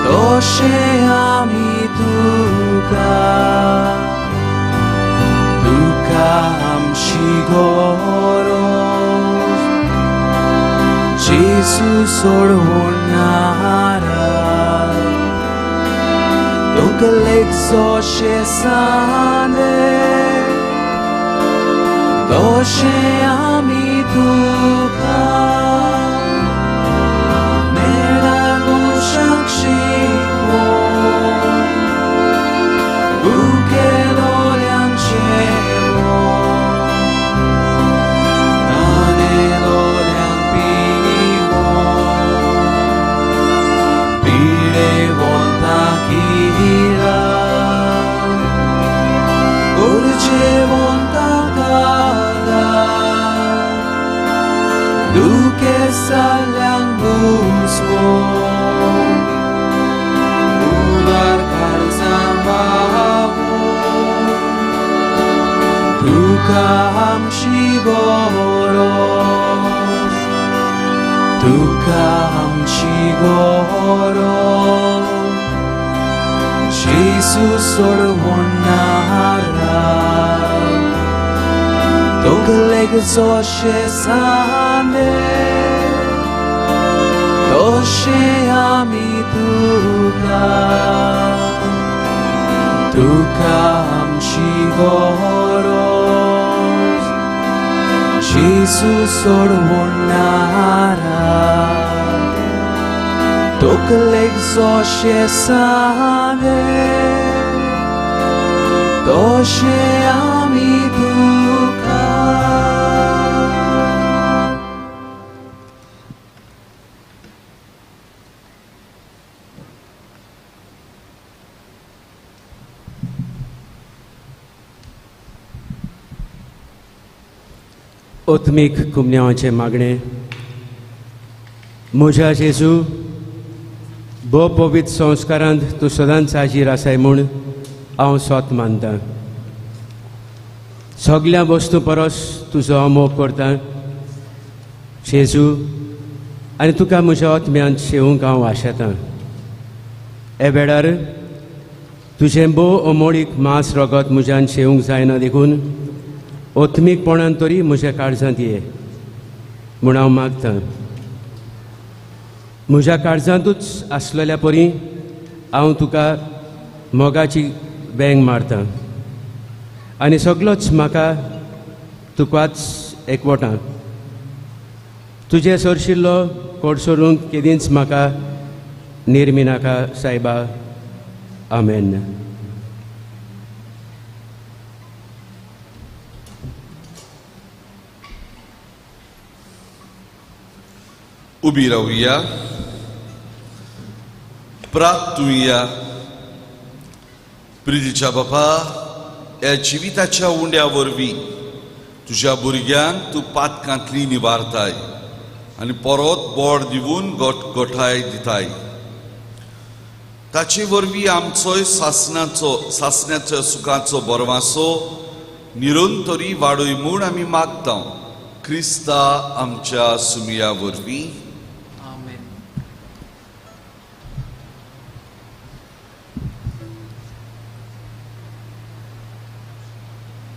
तशें आमी तुका तुका आमची गरज जेजू सोडवणारा तकलेक जशें सांगलें तशें आमी तुका मेळ्ळार मनशाक शिकोवन भुकेलोल्यांक जेवण तानेलोल्यांक पिवोन पिडेवंताक इलाज गरजेवंताक आदार दुखेसाल्यांक बुजवण उदार काळजां पावोवन तुका आमची गरज तुका आमची गरज जेजू सोडवणारा तकलेक जशें सांगलें तशें आमी तुका तुका आमची गरज जेजू सोडवणारा तकलेक जशें सांगलें तशें आमी तुका. आत्मीक कुमन्यांवाचें मागणें. म्हज्या जेजू, भोव पवित्र संस्कारांत तूं सदांच हाजीर आसाय म्हूण हांव सोत मानतां. सगल्या वस्तू परस तुजो हांव मोग करतां जेजू, आनी तुका म्हज्या आत्म्यांत शेवूंक हांव आशेतां. हे वेळार तुजें भोव अमोळीक मांस रगत म्हज्यान शेवूंक जायना देखून आत्मीकपणान तरी म्हज्या काळजांत ये म्हूण हांव मागतां. म्हज्या काळजांतूच आसलेल्या परी हांव तुका मोगाची वेंग मारतां आनी सगलोच म्हाका तुकाच एकवटां. तुजें सरशिल्लो कोडसोरूंक केदींच म्हाका निर्मिनाका सायबा. आमेन. उबी रावया, प्रार्थुया. प्रितीच्या बापा, ह्या जिविताच्या उंड्या वरवीं तुज्या भुरग्यांक तूं पातकांतली निवारताय आनी परत बोड दिवन गोठाय दिताय. ताचे वरवीं आमचोय सासण्याचो सुखाचो बरवासो निरंतरी वाडय म्हूण आमी मागता क्रिस्ता आमच्या सुमिया वरवीं.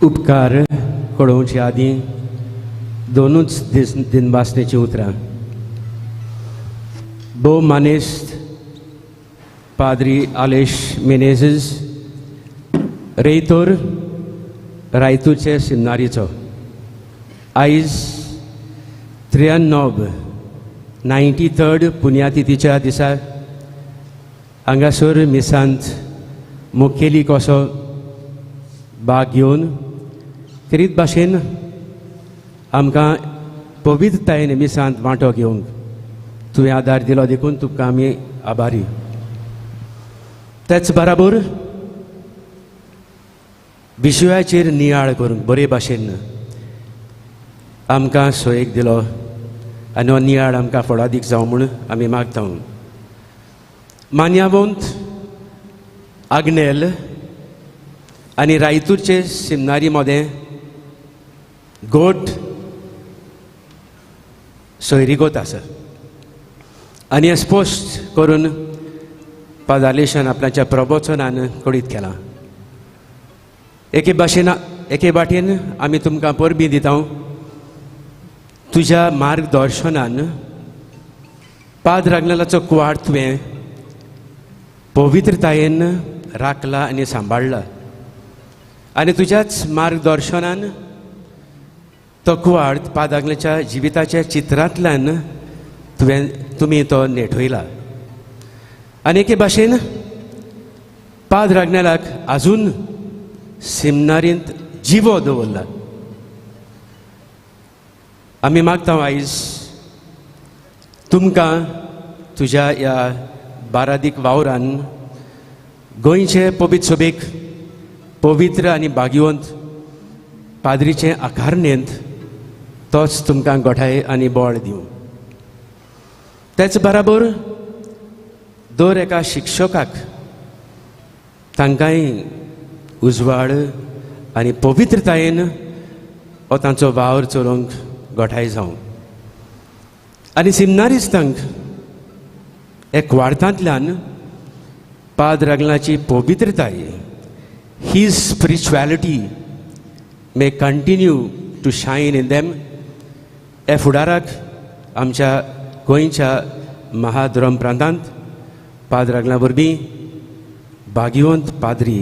उपकार कळोवचे आदीं दोनूच दीस दिनभासनेचीं उतरां. भोव मानेस्त पाद्री आलेश मिनेझीस, रेयतोर रायतूरचे सिमनारीचो, आयज 93 93rd पुण्यातिथीच्या दिसा हांगासर मिसांत मुखेली कसो भाग घेवन करीत भाशेन आमकां पवित्रतायेन मिसांत वांटो घेवंक तुवें आदार दिलो देखून तुमकां आमी आभारी. तेच बराबर विशयाचेर नियाळ करूंक बरे भाशेन आमकां सोयेक दिलो आनी हो नियाळ आमकां फळादीक जावं म्हूण आमी मागता. मान्यावंत आग्नेल आनी रायतूरचे सिमनारी मदें गोट सोयरीगोत आसा आनी हें स्पश्ट करून पादालेशान आपल्याच्या प्रवचनान कळीत केलां. एके भाशेन एके वाटेन आमी तुमकां परबीं दिता. तुज्या मार्गदर्शनान पाद्र आग्नेलाचो कुवाड तुवें पवित्रतायेन राखला आनी सांबाळ्ळा आनी तुज्याच मार्गदर्शनान तो कुवाड पाद्र आग्नेलाच्या जिविताच्या चित्रांतल्यान तुवें तुमी तो नेठयला आनी एके भाशेन पाद्र आग्नेलाक आजून सिमनारींत जिवो दवरला. आमी मागता आयज तुमकां तुज्या ह्या बारादीक वावरान गोंयचे पवित्र सभेक पवित्र आनी भाग्यवंत पाद्रीचे आकारणेंत तोच तुमकां गोठाय आनी बळ दिवं. तेच बराबर दर एका शिक्षकाक तांकांय उजवाड आनी पवित्रतायेन हो तांचो वावर चलोवंक गोठाय जावं आनी सिमनारिस्तांक एक वार्तांतल्यान पाद्र आग्नेलाची पवित्रताय his spirituality may continue to shine in them हे फुडाराक आमच्या गोंयच्या महाधर्म प्रांतांत पाद्र आग्नेला वरवीं भाग्यवंत पाद्री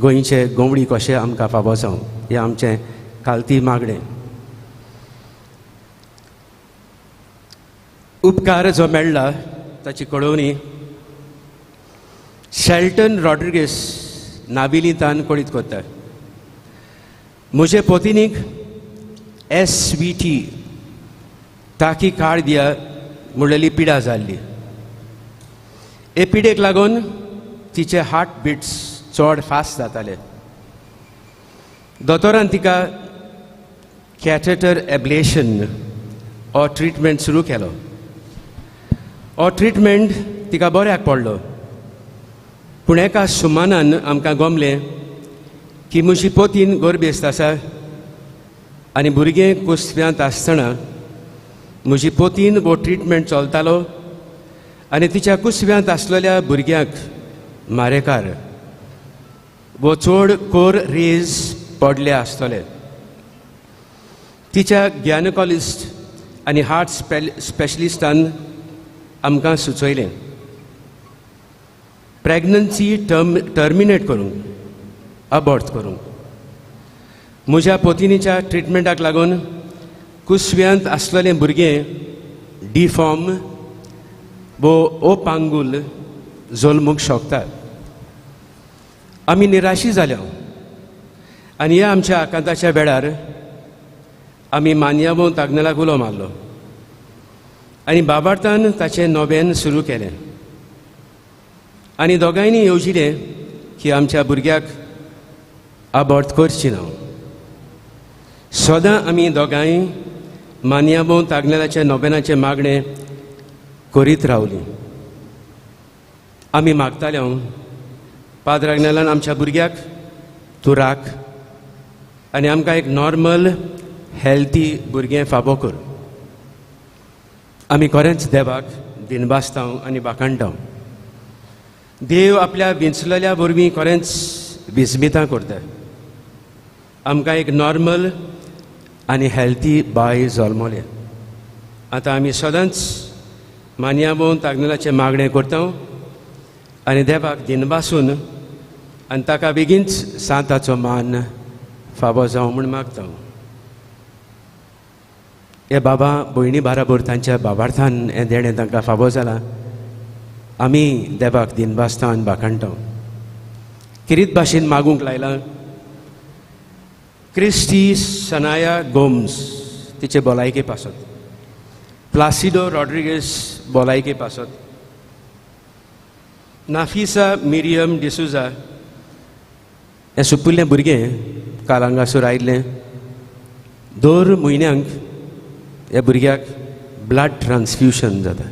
गोंयचे गोंवडी कशें आमकां फावो जावं हें आमचें खालती मागणें. उपकार जो मेळ्ळा ताची कळोवणी शेल्टन रॉड्रिगेस नाविलींतान कळीत करता. म्हजे पोतिनीक SVT ताकी काळ दिया म्हणलेली पिडा जाल्ली. हे पिडेक लागून तिचे हार्ट बिट्स चड फास्ट जाताले. दोतोरान तिका कॅथेटर एब्लेशन हो ट्रिटमेंट सुरू केलो. हो ट्रिटमेंट तिका बऱ्याक पडलो पूण एका सुमानान आमकां गमलें की म्हजी पोतीन गर्भेस्त आसा आनी भुरगें कुसव्यांत आसतना म्हजी पोतीन हो ट्रिटमेंट चलतालो आनी तिच्या कुसव्यांत आसलेल्या भुरग्यांक मारेकार वो चड कोर रेज पडले आसतले. तिच्या ग्यानकॉलिस्ट आनी हार्ट स्पेशलिस्टान आमकां सुचयलें प्रेग्नन्सी टर्मिनेट करूंक, अबॉर्ट करूंक. म्हज्या पोतिनीच्या ट्रिटमेंटाक लागून कुसव्यांत आसलेलें भुरगें डिफॉर्म वो ओपांगूल जल्मूंक शकता. आमी निराशी जाल्या आनी ह्या आमच्या आकांताच्या वेळार आमी मान्यावंत आग्नेलाक उलो मारलो आनी बाबार्थान ताचें नोवेन सुरू केलें आनी दोगांयनी येवजिलें की आमच्या भुरग्याक अबॉर्ट करची ना. सदां आमी दोगांय मान्यावंत आग्नेलाचें नोवेनाचें मागणें करीत रावलीं. आमी मागताले पाद्र आग्नेलान आमच्या भुरग्याक तूं राख आनी आमकां एक नॉर्मल हेल्थी भुरगें फावो कर. आमी खरेंच देवाक दिनभासताव आनी वाखाणटाव. देव आपल्या विंचलेल्या वरवीं खरेंच विस्मितां करता. आमकां एक नॉर्मल आनी हेल्थी बाय जल्मलें. आतां आमी सदांच मान्यावंत आग्नेलाचें मागणें करता आनी देवाक दिनभासून आनी ताका बेगीनच सांताचो मान फावो जावं म्हूण मागता. हे बाबा भयणी बाराबर तांच्या बाबार्थान हें देणें तांकां फावो जालां. आमी देवाक दिनभासता आनी वाखाणटा. किरीत भाशेन मागूंक लायलां क्रिस्टी सनाया गोम्स तिचे भलायके पासत, प्लासिडो रॉड्रिगेस भलायके पासत, नाफिसा मिरियम डिसुजा हें सुपुल्लें भुरगें काल हांगासर आयिल्लें. दर म्हयन्यांक ह्या भुरग्याक ब्लड ट्रान्सफ्युजन जाता,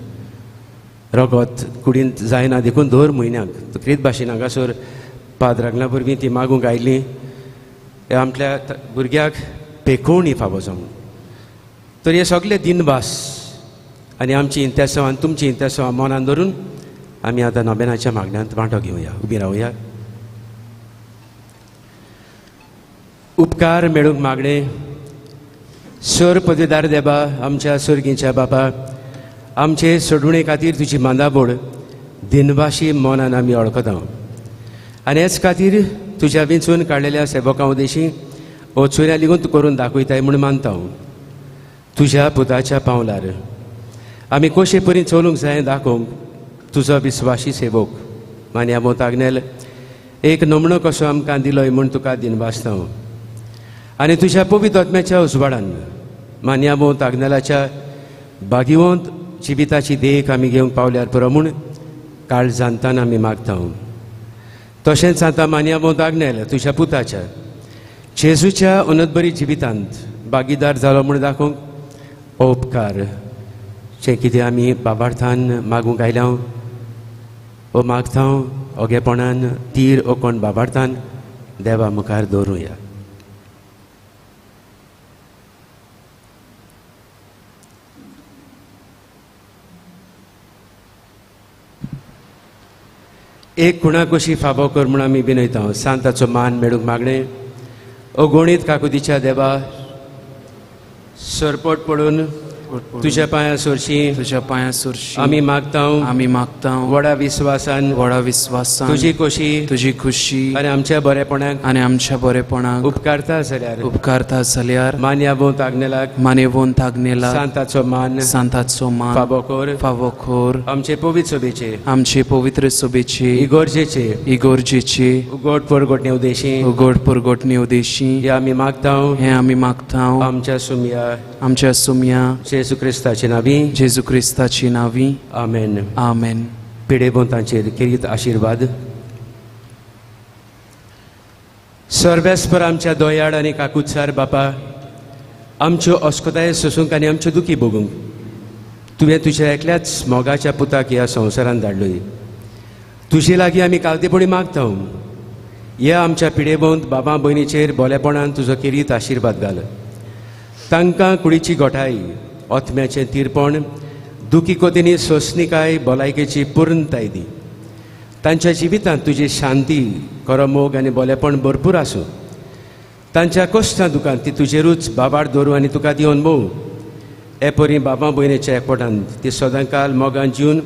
रगत कुडींत जायना देखून दर म्हयन्याक क्रीत भाशेन हांगासर पाद्रागना वरवीं ती मागूंक आयली आमच्या भुरग्याक पेकोवणी फावो जावन. तर हे सगळे दिनभास आनी आमची इंतेसांव आनी तुमची इंतेसांव मनान धरून आमी आतां नोबेनाच्या मागण्यांत वांटो घेवया. उबी रावया. उपकार मेळूंक मागणें. सर पदवीदार देबा, आमच्या सर्गीच्या बापा, आमचे सोडवणे खातीर तुजी मांदाबोड दिनवाशी मनान आमी वळखता आनी हेच खातीर तुज्या विंचून काडलेल्या सेवकां उदेशी वचुऱ्या लिगून तूं करून दाखयताय म्हूण मानता. तुज्या पुताच्या पावलार आमी कशे परी चलूंक जाय दाखोवंक तुजो विस्वाशी सेवक मान्या मोताग्नेल एक नमणो कसो आमकां दिलोय म्हूण तुका दिनवासता. आनी तुज्या पवित्र आत्म्याच्या उजवाडान मान्या मोताग्नेलाच्या भागिवंत जिविताची देख आमी घेवंक पावल्यार पुरो म्हूण काळजांतान आमी मागता. तशेंच आतां मान्या मोताग्नेल तुज्या पुताच्या जेजूच्या अनंतबरी जिवितांत भागीदार जालो म्हूण दाखोवंक उपकार जें कितें आमी बाबार्थान मागूंक आयल्या ओ मागता ओगेपणान तीर ओ कोण बाबार्थान देवा मुखार दवरुया. एक खुणा कशी फावो कर म्हूण आमी विनयता. सांताचो मान मेळूंक मागणें. अगणीत काकुतीच्या देवा, सरपट पडून तुज्या पांया सोरशी, तुज्या पांया सोरशी आमी मागता, आमी मागता व्हडा विस्वासान, व्हडा विस्वासान तुजी खोशी, तुजी खुशी आनी आमच्या बरेपणाक, आनी आमच्या बरेपणाक उपकारता जाल्यार, उपकारता जाल्यार मान्यावोन तागनेलाक, मान्यवोन तागनेलाक सांताचो मान, सांताचो मान फावो कर, फावो कर आमचे पवित्र सभेचे, आमचे पवित्र सभेचे इगोर्जेचे, इगोर्जेचे उगोट परगोटणे उदेशी, उगोट परगोटणे उदेशी हे आमी मागता, हे आमी मागता आमच्या सुमया, आमच्या सुमया जेजू क्रिस्ताचे नावी, जेजू क्रिस्ताची नावी. आमेन. आमेन. पिडेबोंतांचेर किरीत आशिर्वाद. सर्वेस्पर आमच्या दोयाड आनी काकुत्सार बापा, आमच्यो अस्कताय सोसूंक आनी आमच्यो दुखी भोगूंक तुवें तुज्या एकल्याच मोगाच्या पुताक ह्या संवसारांत धाडलोय. तुजे लागीं आमी कालतेपणी मागता. ह्या आमच्या पिडेबोंत बाबा भयणीचेर बोलेपणान तुजो किरीत आशिर्वाद घाल. तांकां कुडीची गोठाय, आत्म्याचें तिरपण, दुखी कोतींनी सोंसणीकाय, भलायकेची पूर्णताय दी. तांच्या जिवितांत तुजी शांती, खरो मोग आनी बोलेपण भरपूर आसूं. तांच्या कश्टां दुकान ती तुजेरूच बाबार दवरूं आनी तुका दिवन भोव. हे परी बाबा भयणीच्या एकवटान ती सदांकाल मोगान जिवन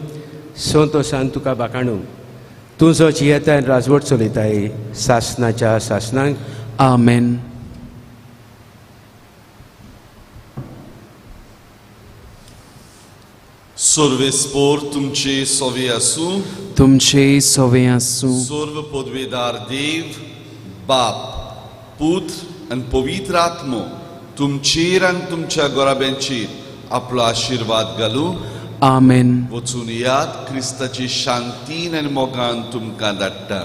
संतोशान तुका बाकाणू. तूं जो जियेताय राजवट चलयताय सासनाच्या सासनाक. आमेन. सर्वेस्पोर तुमचे सोवे आसूं, तुमचे सोवे आसूं. सर्व पदवेदार देव बाप, पूत आनी पवित्र आत्मो तुमचेर आनी तुमच्या गोराब्यांचेर आपलो आशिर्वाद घालूं. आमेन. वचून याद क्रिस्ताची शांतीन आनी मोगान तुमकां धाडटा.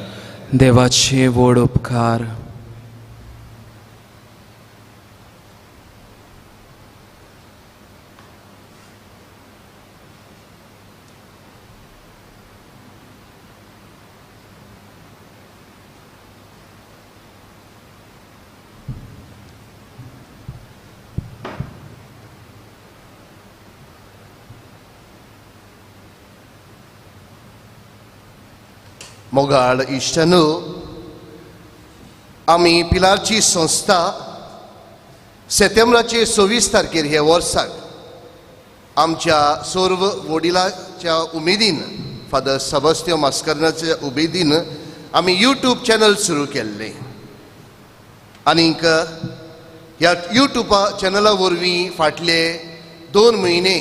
देवाचे व्हड उपकार. मोगाळ इश्टानू, आमी पिलारची संस्था सप्टेंबराचे 26 तारखेर हे वर्साक आमच्या सर्व वडिलाच्या उमेदीन, फादर सेबास्तियांव मास्करनाच्या उमेदीन आमी यूट्यूब चॅनल सुरू केल्लें. आनीक ह्या यूट्यूबा चॅनला वरवीं फाटले 2 म्हयने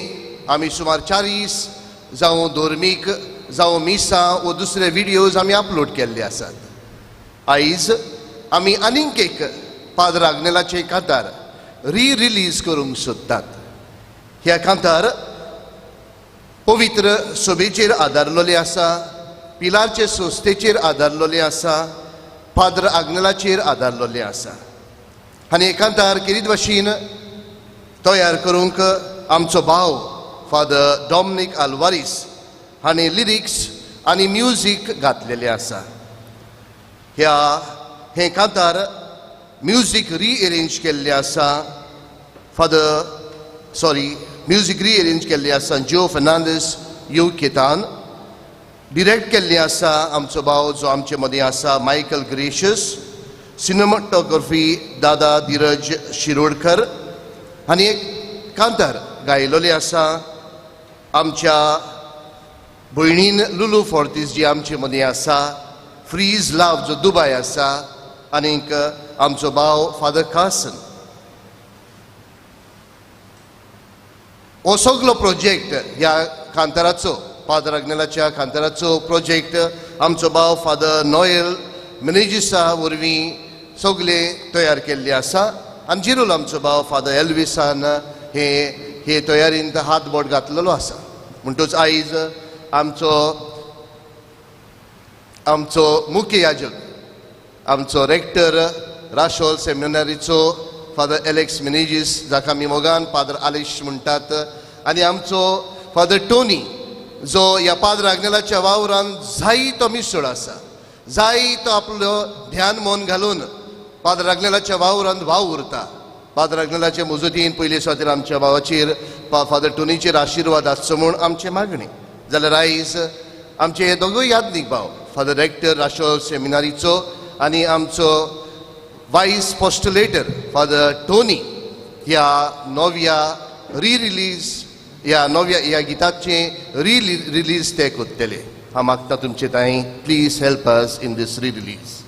आमी सुमार 40 जावं धर्मीक जावं मिसां वो दुसरे व्हिडियोज आमी अपलोड केल्ले आसात. आयज आमी आनीक एक पाद्र आग्नेलाचे कांतार री रिलीज करूंक सोदतात. ह्या कांतार पवित्र सभेचेर आदारलेले आसा, पिलारचे संस्थेचेर आदारलेले आसा, पाद्र आग्नेलाचेर आदारलेले आसा. आनी हे कांतार किरीत भाशेन तयार करूंक आमचो भाव फादर डॉमनीक आल्वारीस हांणी लिरिक्स आनी म्युजीक घातलेलें आसा. ह्या हें कांतार म्युजीक रिअरेंज केल्लें आसा फादर सॉरी म्युजीक रिअरेंज केल्लें आसा ज्यो फर्नांडीस युकेतान डिरेक्ट केल्लें आसा आमचो भाव जो आमचे मदीं आसा मायकल ग्रेशियस, सिनेमाटोग्राफी दादा धीरज शिरोडकर आनी एक कांतार गायलोलें आसा आमच्या भयणीन लुलू फोर्तीस जी आमचे मदीं आसा, फ्रीज लाव जो दुबाय आसा आनीक आमचो भाव फादर कासन. हो सगलो प्रोजेक्ट ह्या कांताराचो फादर आग्नेलाच्या कांताराचो प्रोजेक्ट आमचो भाव फादर नोएल मिनेजिसा वरवीं सगळे तयार केल्ले आसा आनी जिरूल आमचो भाव फादर एल्विसान हे हे तयारींत हातबोट घातलेलो आसा. म्हणटूच आयज आमचो आमचो मुख्य याजक आमचो रेक्टर राशोल सेमिनारीचो फादर एलेक्स मिनेजीस जाका आमी मोगान फादर आलेश म्हणटात आनी आमचो फादर टोनी जो ह्या पाद्र आग्नेलाच्या वावरान जायतो मिसळ आसा, जायतो आपलो ध्यान मन घालून पाद्र आग्नेलाच्या वावरान वाव उरता. पाद्र आग्नेलाचे मुजतीन पयले सुवातेर आमच्या भावाचेर फादर टोनीचेर आशिर्वाद आसचो म्हूण आमचें मागणें. जाल्यार आयज आमचे हे दोगूय यादनीक भाव फादर रेक्टर राशोल सेमिनारीचो आनी आमचो वायस पोस्टुलेटर फादर टोनी ह्या नव्या री रिलीज ह्या नव्या ह्या गिताचें री रिलीज ते करतले. हांव मागता तुमचे तांय please help us in this re release.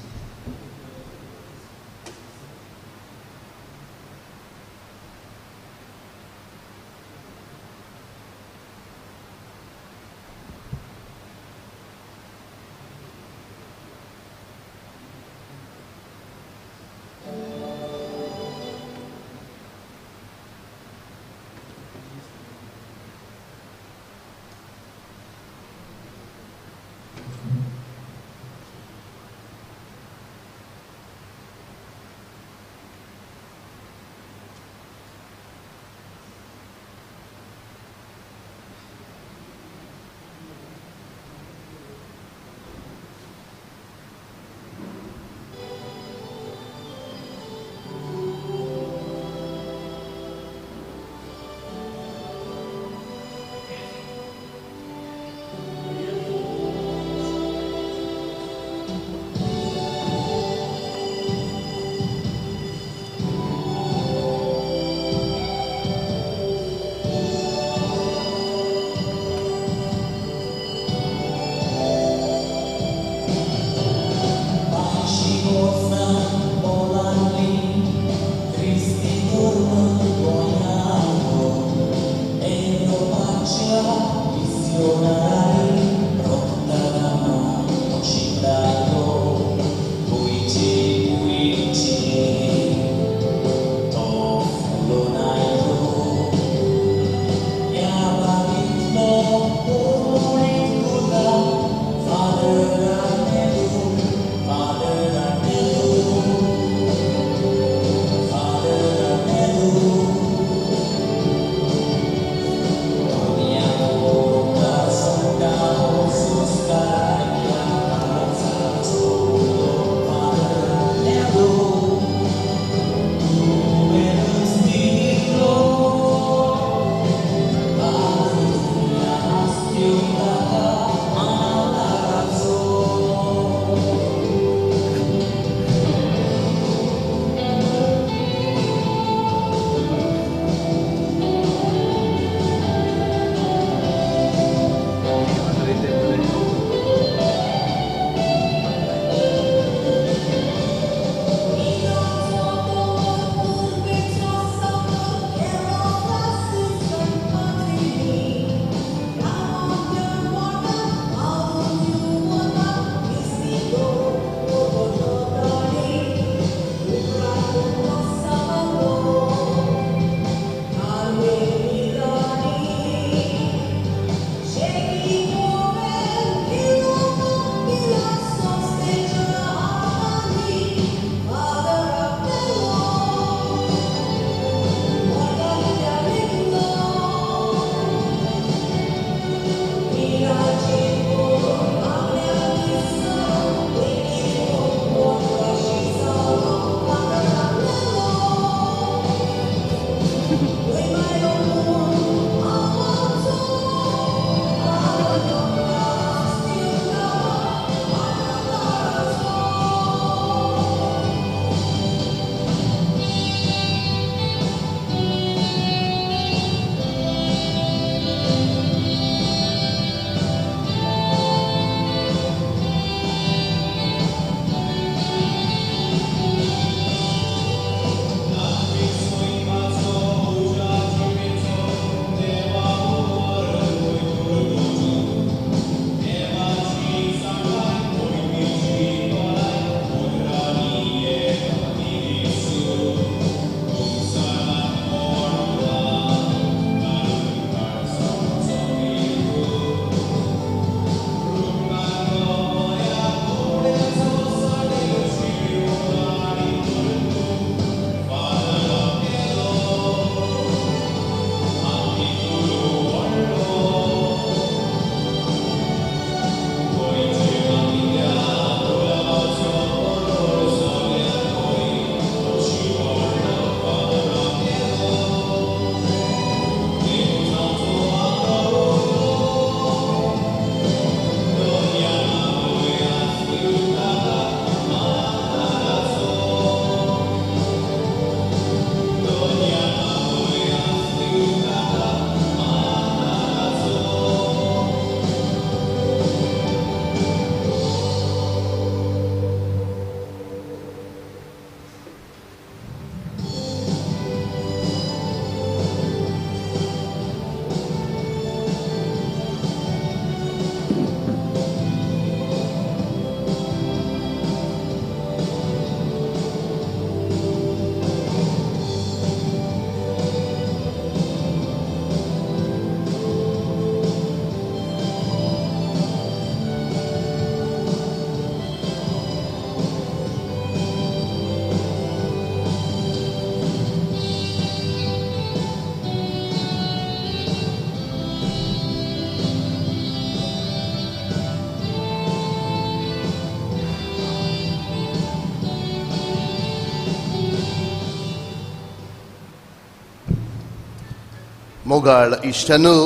मोगाळ इश्टानू,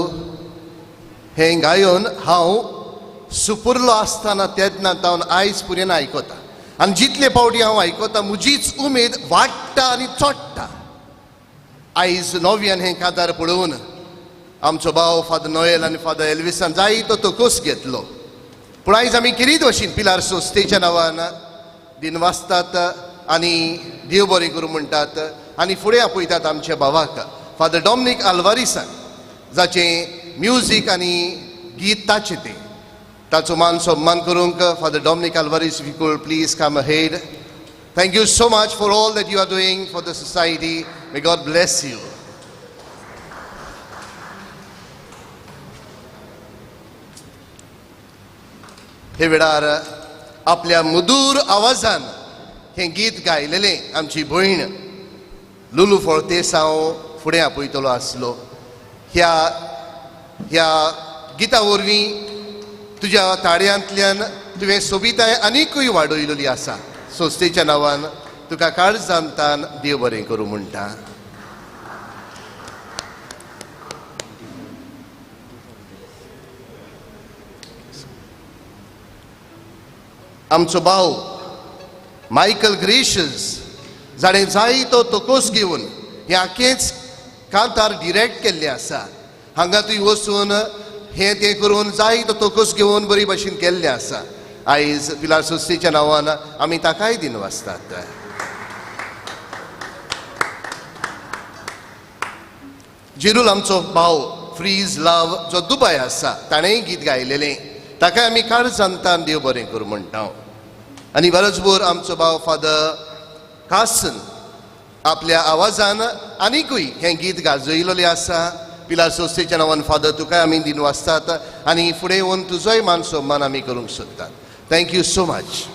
हें गायोन हांव सुपुरलो आसतना तेन्ना तावन आयज पुरेन आयकता आनी जितले पावटी हांव आयकता म्हजीच उमेद वाडटा आनी चोडटा. आयज नव्यान हें कादार पळोवन आमचो भाव फादर नोएल आनी फादर एल्विसान जायतो तोकोस घेतलो, पूण आयज आमी किरीत वशीन पिलार संस्थेच्या नांवान दिन वाचतात आनी देव बरें करूं म्हणटात आनी फुडें आपयतात आमच्या भावाक फादर डॉमनीक आल्वारीसान, जाचें म्युजीक आनी गीत ताचें तें. ताचो मान सन्मान करूंक Father Dominic Alvares, if you could please come ahead. Thank you so much for all that you are doing for the society. May God bless you. हे वेळार आपल्या मधूर आवाजान हें गीत गायलेलें आमची भयण लुलू फळतेसांव फुडें आपयतलो आसलो. ह्या ह्या गिता वरवीं तुज्या ताळयांतल्यान तुवें सोबिताय आनीकूय वाडयलेली आसा. संस्थेच्या नांवान तुका काळजांतान देव बरें करूं म्हणटा. आमचो भाव मायकल ग्रेशस जाणें जायतो तकोस घेवन हें आखेंच कांतार डिरेक्ट केल्लें आसा. हांगा तुवें वचून हें तें करून जायतो तकोस घेवन बरी भाशेन केल्लें आसा. आयज पिलार संस्थेच्या नांवान आमी ताकाय दिन वाचतात. जिरूल आमचो भाव फ्रीज लव जो दुबाय आसा ताणेंय गीत गायलेलें, ताकाय आमी काळजांतान देव बरें करूं म्हणटा. आनी बरोचभर आमचो भाव फादर कासन आपल्या आवाजान आनीकूय हें गीत गाजयलेलें आसा. पिलार संस्थेच्या नांवान फादर तुकाय आमी दिन वाचतात आनी फुडें येवन तुजोय मान सन्मान आमी करूंक सोदतात. Thank you so much.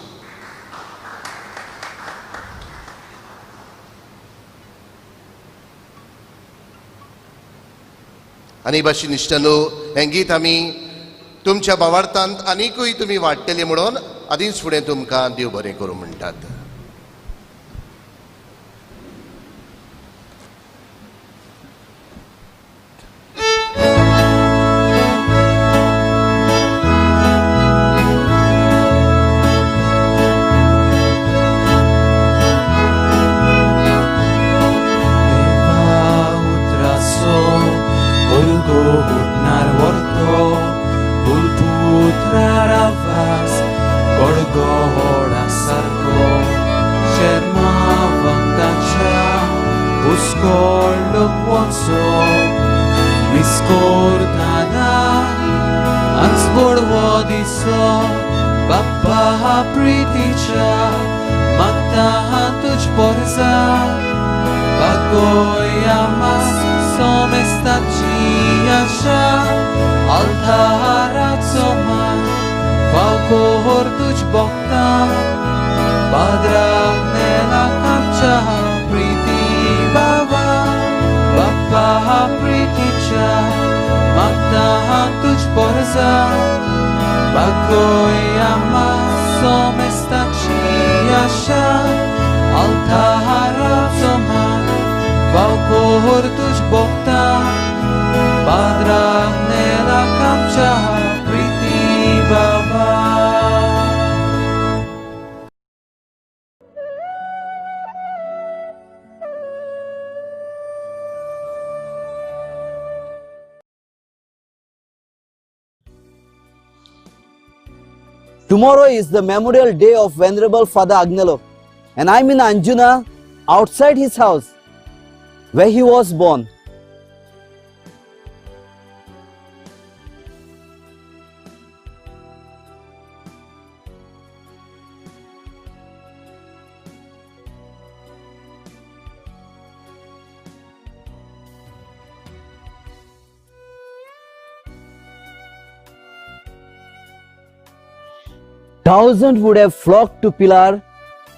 आनी भाशेन इश्टानो, हें गीत आमी तुमच्या भावार्थांत आनीकूय तुमी वाडटले म्हणून आदींच फुडें तुमकां देव बरें करूं म्हणटात. Tomorrow is the memorial day of Venerable Father Agnelo, and I'm in Anjuna outside his house where he was born. Thousands would have flocked to Pilar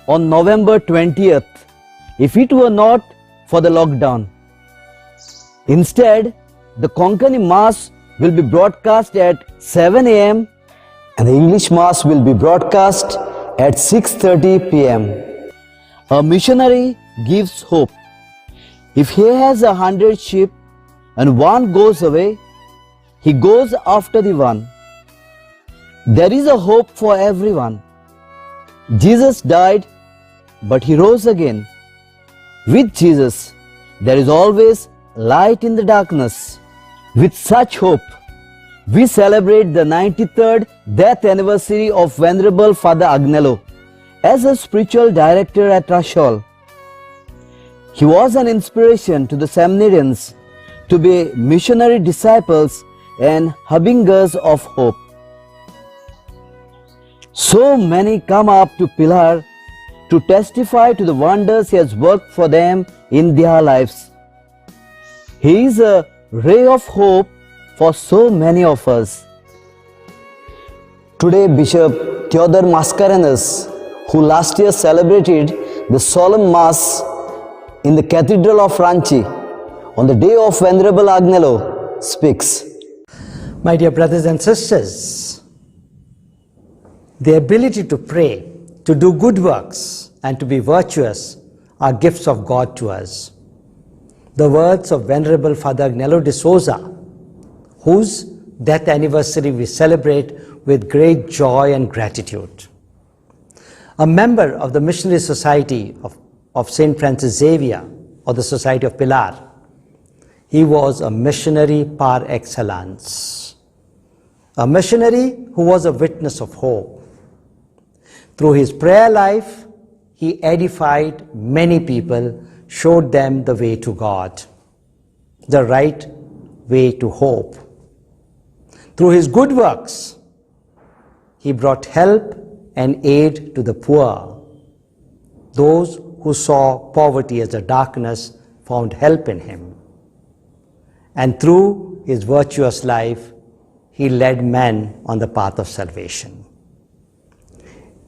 on November 20th if it were not for the lockdown. Instead, the Konkani Mass will be broadcast at 7 a.m. and the English Mass will be broadcast at 6:30 p.m. A missionary gives hope. If he has 100 sheep When one goes away, he goes after the one. There is a hope for everyone. Jesus died, but he rose again. With Jesus, there is always light in the darkness. With such hope, we celebrate the 93rd death anniversary of Venerable Father Agnelo as a spiritual director at Rachol. He was an inspiration to the seminarians to be missionary disciples and harbingers of hope. So many come up to Pilar to testify to the wonders he has worked for them in their lives. He is a ray of hope for so many of us. Today, Bishop Theodore Mascarenhas, who last year celebrated the solemn Mass in the Cathedral of Ranchi on the day of Venerable Agnelo, speaks. My dear brothers and sisters, the ability to pray, to do good works, and to be virtuous are gifts of God to us. The words of Venerable Father Agnelo de Souza, whose death anniversary we celebrate with great joy and gratitude. A member of the Missionary Society of St. Francis Xavier, or the Society of Pilar, he was a missionary par excellence. A missionary who was a witness of hope. Through his prayer life, he edified many people, showed them the way to God, the right way to hope. Through his good works, he brought help and aid to the poor. Those who saw poverty as a darkness found help in him. And through his virtuous life, he led men on the path of salvation.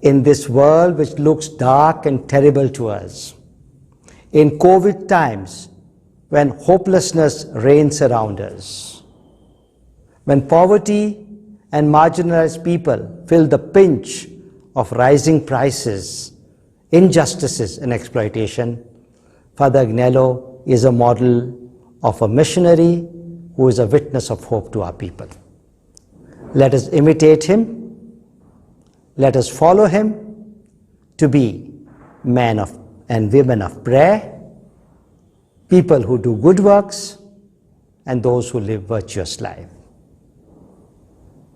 In this world which looks dark and terrible to us, in COVID times, when hopelessness reigns around us, when poverty and marginalized people feel the pinch of rising prices, injustices and exploitation, Father Agnelo is a model of a missionary who is a witness of hope to our people. Let us imitate him. Let us follow him to be men of and women of prayer, people who do good works, and those who live virtuous life.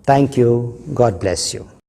Thank you. God bless you.